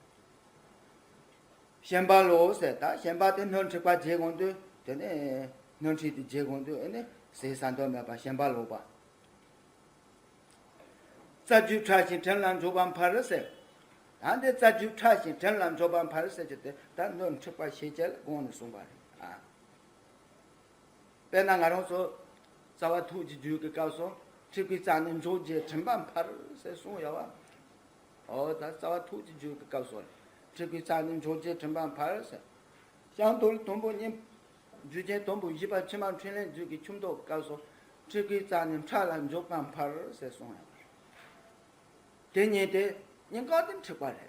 ཞེན་པ་ལོག་ཟེར། ད་ཞེན་པ་དེ་སྣོད་མཁྲེགས་པ་རྒྱས་འོང་དུས་དེ་ནས་སྣོད་མཁྲེགས་དེ་རྒྱས་འོང་དུས་ཨ་ནི་ཟས་ཟ་འདོད་མེད་པ་ཞེན་པ་ལོག་པ། རྩ་རྒྱུས་ཕྲ་ཞིང་དྲིམ་ལ་འཇོག་པ་འཕར་ཟེར། ད་འདི་རྩ་རྒྱུས་ཕྲ་ཞིང་དྲིམ་ལ་འཇོག་པ་འཕར་ཟེར་རྒྱུ་དེ་ད་སྣོད་མཁྲེགས་པ་ཞེས་བྱ་ལ་དགོངས་ནས་གསུངས་པ་རེད། ཨ། དཔེར་ན་ང་རང་ཚོ་རྩ་བ་ཐུག་གི་རྒྱུད་ཀྱི་སྐབས་སུ་མཁྲེགས་པའི་རྩ་ནི་འཇོག་བྱེད་དྲིམ་པ་འཕར་ཟེར་གསུངས་ཡོད་བ། འོ་ད་རྩ་བ་ཐུག་གི་རྒྱུད་ཀྱི་སྐབས་སུ་མཁྲེགས་པའི་རྩ་ནི་འཇོག་བྱེད་དྲིམ་པ་འཕར་ཟེར། ཤིང་རྟ་དུམ་བུ་གཉིས། རྒྱུ་རྐྱེན་དུམ་བུ་བཞི་པ་ཕྱི་མ་འཕྲིན་ལས་རྒྱུད་ཀྱི་ཁྱིམ་ཐོག་གི་སྐབས་སུ་མཁྲེགས་པའི་རྩ་ནི་ཕྲ་ལ་འཇོག་པ་འཕར་ཟེར་གསུངས་ཡོད་བ། དེ་གཉིས་དེ་གཉིས་ཀ་དེ་མཁྲེགས་པ་རེད།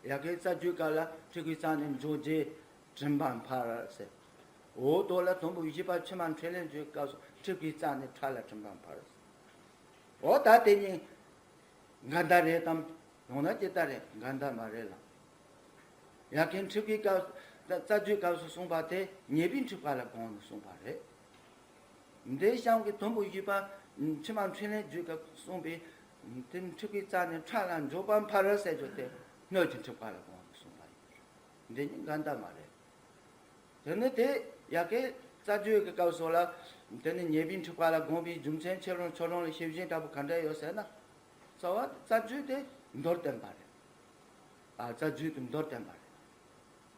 ཡ་གི་རྩ་རྒྱུད་སྐབས་ལ་མཁྲེགས་པའི་རྩ་ནི་འཇོག་བྱེད་དྲིམ་པ་འཕར་ཟེར། འོ་དོ་ལ་དུམ་བུ་བཞི་པ་ཕྱི་མ་འཕྲིན་ལས་རྒྱུད་སྐབས་སུ་མཁྲེགས་པའི་རྩ་ནི་ཕྲ་ལ་དྲིམ་པ་འཕར་ཟེར། འོ་ད་དེ་གཉིས་འགལ་ཟླ་རེད་དམ། ཡང་ན་ཇི་ལྟར་རེད། འགལ་ཟླ་མ་རེད་ལ། ཡ་གི་མཁྲེགས་པའི་སྐབས་རྩ་རྒྱུད་སྐབས་སུ་གསུངས་པ་དེ་ཉེས་པའི་མཁྲེགས་པ་ལ་དགོངས་ནས་གསུངས་པ་རེད། འདིའི་གཤམ་གྱི་དུམ་བུ་བཞི་པ་ཕྱི་མ་འཕྲིན་ལས་རྒྱུད་སྐབས་གསུངས་པའི་དེ་མཁྲེགས་པའི་རྩ་ནི་ཕྲ་ལ་འཇོག་པ་འཕར་ཟེར་རྒྱུ་དེ་སྣོད་ཀྱི་མཁྲེགས་པ་ལ་དགོངས་ནས་གསུངས་པ་ཡིན། འདི་གཉིས་འགལ་ཟླ་མ་རེད། དེ་ནི་དེ་ཡ་གི་རྩ་རྒྱུད་ཀྱི་སྐབས་སུ་ལ་དེ་ནི་ཉེས་པའི་མཁྲེགས་པ་ལ་དགོངས་པའི་རྒྱུ་མཚན་ཁྱེད་རང་ཁྱོད་རང་ལ་ཤེས་བཞིན་ལྟ་བུ་ག་འདྲ་ཡོད་ཟེར་ན། རྩ་བ་རྩ་རྒྱུད་དེ་མདོར་བསྟན་པ་རེད། ཨ། རྩ་རྒྱུད་དེ་མདོར་བསྟན་པ་རེད།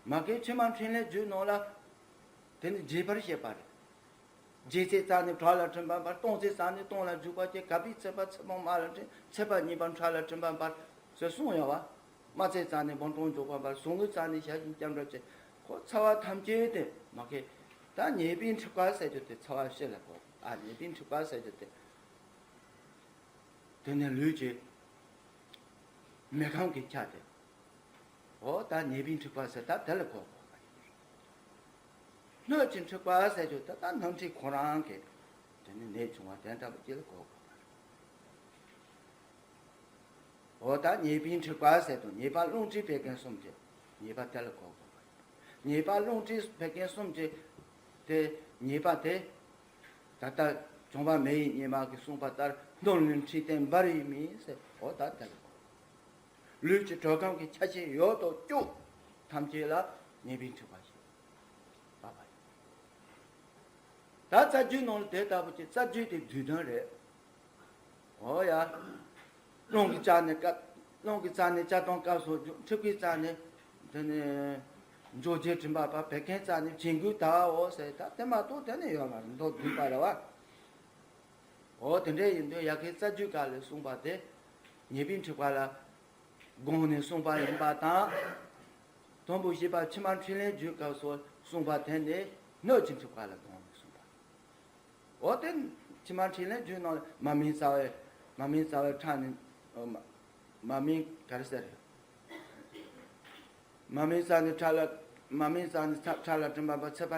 མ་གི་ཕྱི་མ་འཕྲིན་ལས་རྒྱུད་ནང་ལ་དེ་ནི་རྒྱས་པར་བཤད་པ་རེད། རྒྱས་ཚད་རྩ་ནི་ཕྲ་ལ་དྲིམ་པ་འཕར། སྟོང་ཚད་རྩ་ནི་སྟོང་ལ་འཇུག་པ་སྐྱེ། གབ་པའི་ཚད་པ་ཚད་མ་མ་ལ་འཕྲད། ཚད་པ་གཉིས་པ་ཕྲ་ལ་དྲིམ་པ་འཕར་ཟེར་གསུངས་ཡོད་བ། སྨྲ་ཚད་རྩ་ནི་སྦོམ་ཕྲ་འཇོག་པ་འཕར། གཟུང་གི་རྩ་ནི་ཞར་བཞིན་སྐྱབས་འགྲོ་བྱེད། ཁོ་ཚ་བ་ཐམས་ཅད་དེ་མ་གི་ད་ཉེས་པའི་མཁྲེགས་པ་ཟེར་རྒྱུ་དེ་ཚ་བ་སྤྱི་ལ་གོ། ཨ། ཉེས་པའི་མཁྲེགས་པ་ཟེར་རྒྱུ་དེ། དེ་ནས་ལུས་ཀྱི་མེ་ཁམས་ཀྱི་ཆ་དེ། འོ་ད་ཉེས་པའི་མཁྲེགས་པ་ཟེར་ད་དེ་ལ་གོ་དགོས་པ་ཡིན། སྣོད་ཀྱི་མཁྲེགས་པ་ཟེར་རྒྱུ་དེ་ད་སྣོད་མཁྲེགས་ཁོ་རང་གི་དེ་ནི་ནད་བྱུང་བ་དེ་འདྲ་པོ་ཅིག་ལ་གོ་དགོས་པ་རེད། འོ་ད་ཉེས་པའི་མཁྲེགས་པ་ཟེར་དུས་ཉེས་པ་རླུང་མཁྲིས་བད་ཀན་གསུམ་གྱི་ཉེས་པ་དེ་ལ་གོ་དགོས་པ་རེད། ཉེས་པ་རླུང་མཁྲིས་བད་ཀན་གསུམ་གྱི་དེ་ཉེས་པ་དེ། ད་ལྟ་བྱུང་བ་མེ་ཡི་སྙེ་མ་གིས་གསུངས་པ་ལྟར་སྣོད་ལུས་མཁྲིས་སྟེང་འབར་བའི་མེ་ཟེར། འོ་ད་དེ་ལ་གོ། ལུས་ཀྱི་དྲོད་ཁམས་ཀྱི་ཆ་ཤས་ཡོད་དོ་ཅོག་ཐམས་ཅད་ལ་ཉེས་པའི་མཁྲེགས་པ་ཞེས་པ་བ་ཡིན། ད་རྩ་རྒྱུད་ནང་ལ་དེ་ལྟ་བུ་ཅིག་རྩ་རྒྱུད་དེ་བསྡུས་དོན་རེད། འོ་ཡ། རླུང་གི་རྩ་ནི་སྐབས། རླུང་གི་རྩ་ནི་བཅའ་གཏོང་སྐབས་སུ་འཇུག་མཁྲིས་པའི་རྩ་ནི་དེ་ནི་འཇོག་བྱེད་དྲིམ་པ་འཕར། བད་ཀན་རྩ་ནི་བྱིང་རྒོད་དགའ་བའོ་ཟེར། ད་དེ་མ་གཏོགས་དེ་ནི་ཡོད་མ་རེད། མདོར་བསྡུས་པ་རེད་བ། འོ་དེ་འདྲ་ཡིན་དུས་ཡ་གི་རྩ་རྒྱུད་སྐབས་ལ་གསུངས་པ་དེ་ཉེས་པའི་མཁྲེགས་པ་ལ་དགོངས་ནས་གསུངས་པ་ཡིན་པ་དང་། དུམ་བུ་བཞི་པ་ཕྱི་མ་འཕྲིན་ལས་རྒྱུད་སྐབས་སུ་གསུངས་པ་དེ་ནི་སྣོད་ཀྱི་མཁྲེགས་པ་ལ་དགོངས་ནས་གསུངས་པ། འོ་དེ་ ཕྱི་མ་འཕྲིན་ལས་རྒྱུད་ནང་ལ་མ་སྨིན་རྩ་བའི་མ་སྨིན་རྩ་བའི་ཁྲག་ནི། མ་མ་སྨིན་ག་རེ་ཟེར། མ་སྨིན་རྩ་ནི་ཁྲག་ལ། མ་སྨིན་རྩ་ནི་ཁྲག་ལ་དྲན་པ་པ་ཚེ་པ།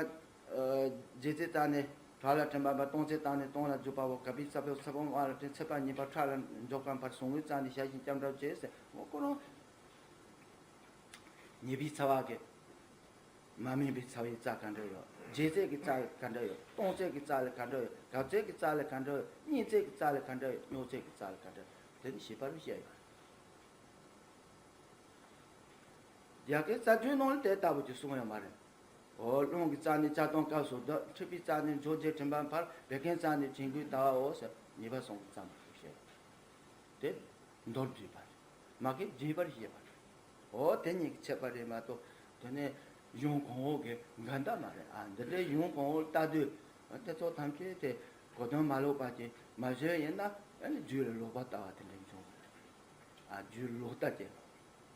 རྗེས་ཚེ་རྩ་ནི་ཁྲག་ལ་དྲན་པ་པ། སྟོང་ཚེ་རྩ་ནི་སྟོང་ལ་འཇུག་པའོ། ག་པའི་ས་བོན་ཚེ་པ་གཉིས་པ་ཁྲག་ལ་འཇོག་པ་བར་གཟུང་བའི་རྩ་ནི་ཞལ་བཞིན་སྐྱབས་འགྲོ་བྱེད་ཟེར། འོ་ཁོ་རང་ཉེས་པའི་རྩ་བ་གི། མ་སྨིན་པའི་རྩ་བའི་རྩ་ག་འདྲ་ཡོད། རྗེས་ཚེ་གི་རྩ་ག་འདྲ་ཡོད། སྟོང་ཚེ་གི་རྩ་ལ་ག་འདྲ་ཡོད། གབ་ཚེ་གི་རྩ་ལ་ག་འདྲ་ཡོད། སྙིང་ཚེ་གི་རྩ་ལ་ག་འདྲ་ཡོད། སྨྱོ་ཚེ་གི་རྩ་ལ་ག་འདྲ་ཡོད། དེ་ནི་ཞིབ་པར་བཤད་ཡོད། རྒྱ་སྐད་རྩ་རྒྱུད་ནང་ལ་དེ་ལྟ་བུ་ཅིག་གསུངས་ཡོད་མ་རེད། འོ་རླུང་གི་རྩ་ནི་ཆགས་སྡང་སྐབས་སུ་སྡོད། མཁྲིས་པའི་རྩ་ནི་འཇོག་བྱེད་དྲན་པ་འཕར། བད་ཀན་རྩ་ནི་དྲན་སྐུལ་ལྟ་བའོ་ཟེར། ཉེས་པ་གསུམ་གྱི་རྩ་མ་ཞིག་བཤད་ཡོད། དེ་མདོར་བསྡུས་པ་རེད། མ་གི་རྒྱས་པར་བཤད་པ་རེད། འོ་དེ་གཉིས་ཀྱི་ཁྱད་པར་རེད་མ་གཏོགས། དེ་ནས་གཞུང་གོང་འོག་གི་འགལ་ཟླ་མ་རེད། ཨ་འདི་འདྲའི་གཞུང་གོང་འོག་ལྟ་དུས་དེ་ཚོ་ཐམས་ཅད་དེ་གོ་དོན་མ་ལོག་པ་ཅིག་མ་བཟོས་ཡིན་ན། ཨ་ནི་རྒྱུད་ལ་ལོག་པ་ལྟ་བ་དེ་འདྲ་འབྱུང་བ་རེད། ཨ་རྒྱུད་ལོག་ལྟ་ཅན།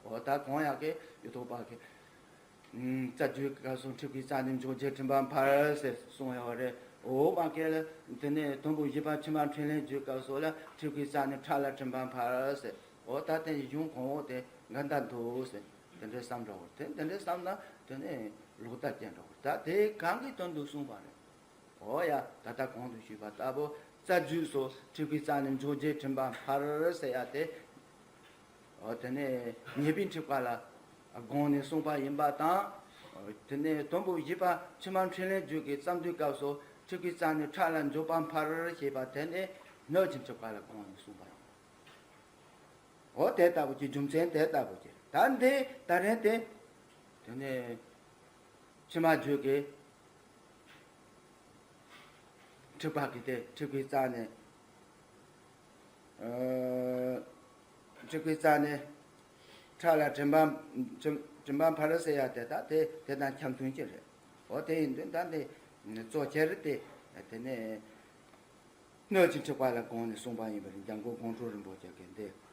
འོ་ད་གོང་ཡག་གི་ཡོད་ཐོག་པ་གི། རྩ་རྒྱུད་སྐབས་སུ་མཁྲིས་པའི་རྩ་ནི་འཇོག་བྱེད་དྲན་པ་འཕར་ཟེར་གསུངས་ཡོད་རེད། འོ་མ་གི་ལ་དེ་ནས་དུམ་བུ་བཞི་པ་ཕྱི་མ་འཕྲིན་ལས་རྒྱུད་སྐབས་སུ་ལ་མཁྲིས་པའི་རྩ་ནི་ཁྲག་ལ་དྲན་པ་འཕར་ཟེར། འོ་ད་དེ་གཞུང་གོང་འོག་དེ་འགལ་ཟླ་འདུག་ཟེར། དེ་འདྲའི་བསམ་འགྲོ་བར་དེ་འདི་འདྲའི་བསམ་ན་དེ་ནས་ལོག་ལྟ་སྐྱེ་འགྲོ་བར། ད་དེ་གང་གི་དོན་དུ་གསུངས་པ་རེད། འོ་ཡ། ད་ལྟ་གོང་དུ་ཞུས་པ་ལྟ་བུ་རྩ་རྒྱུད་སོགས་མཁྲིས་པའི་རྩ་ནི་འཇོག་བྱེད་དྲན་པ་འཕར་ཟེར་ཡ་དེ། འོ་དེ་ནས་ཉེས་པའི་མཁྲིས་པ་ལ་དགོངས་ནས་གསུངས་པ་ཡིན་པ་དང་། དེ་ནས་དུམ་བུ་བཞི་པ་ཕྱི་མ་འཕྲིན་ལས་རྒྱུད་ཀྱི་རྩ་མདུད་སྐབས་སུ་མཁྲིས་པའི་རྩ་ནི་ཁྲག་ལ་འཇོག་པ་འཕར་ཞེས་པ་དེ་ནི་སྣོད་ཀྱི་མཁྲིས་པ་ལ་དགོངས་ནས་གསུངས་པ་ཡིན། འོ་དེ་ལྟ་བུ་གྱི་རྒྱུ་མཚན་དེ་ལྟ་བུ་གྱི་ད་འདི་ད་རེས་དེ། དེ་ནས་ཕྱི་མ་རྒྱུད་ཀྱི་མཁྲིས་པ་གི་དེ་མཁྲིས་པའི་རྩ་ནས། ཨ་མཁྲིས་པའི་རྩ་ནས་ཁྲག་ལ་དྲན་པ་དྲན་དྲན་པ་འཕར་ཟེར་ཡ་དེ་ད་དེ་དེ་དང་ཁྱབ་མཚུངས་ཀྱི་རེད། འོ་དེ་ཡིན་དུས་ད་འདི་གཙོ་ཆེར་དེ་དེ་ནས། སྣོད་ཀྱི་མཁྲིས་པ་ལ་དགོངས་ནས་གསུངས་པ་ཡིན་པར་འཇམ་མགོན་ཀོང་སྤྲུལ་རིན་པོ་ཆེ་གིས་འདི་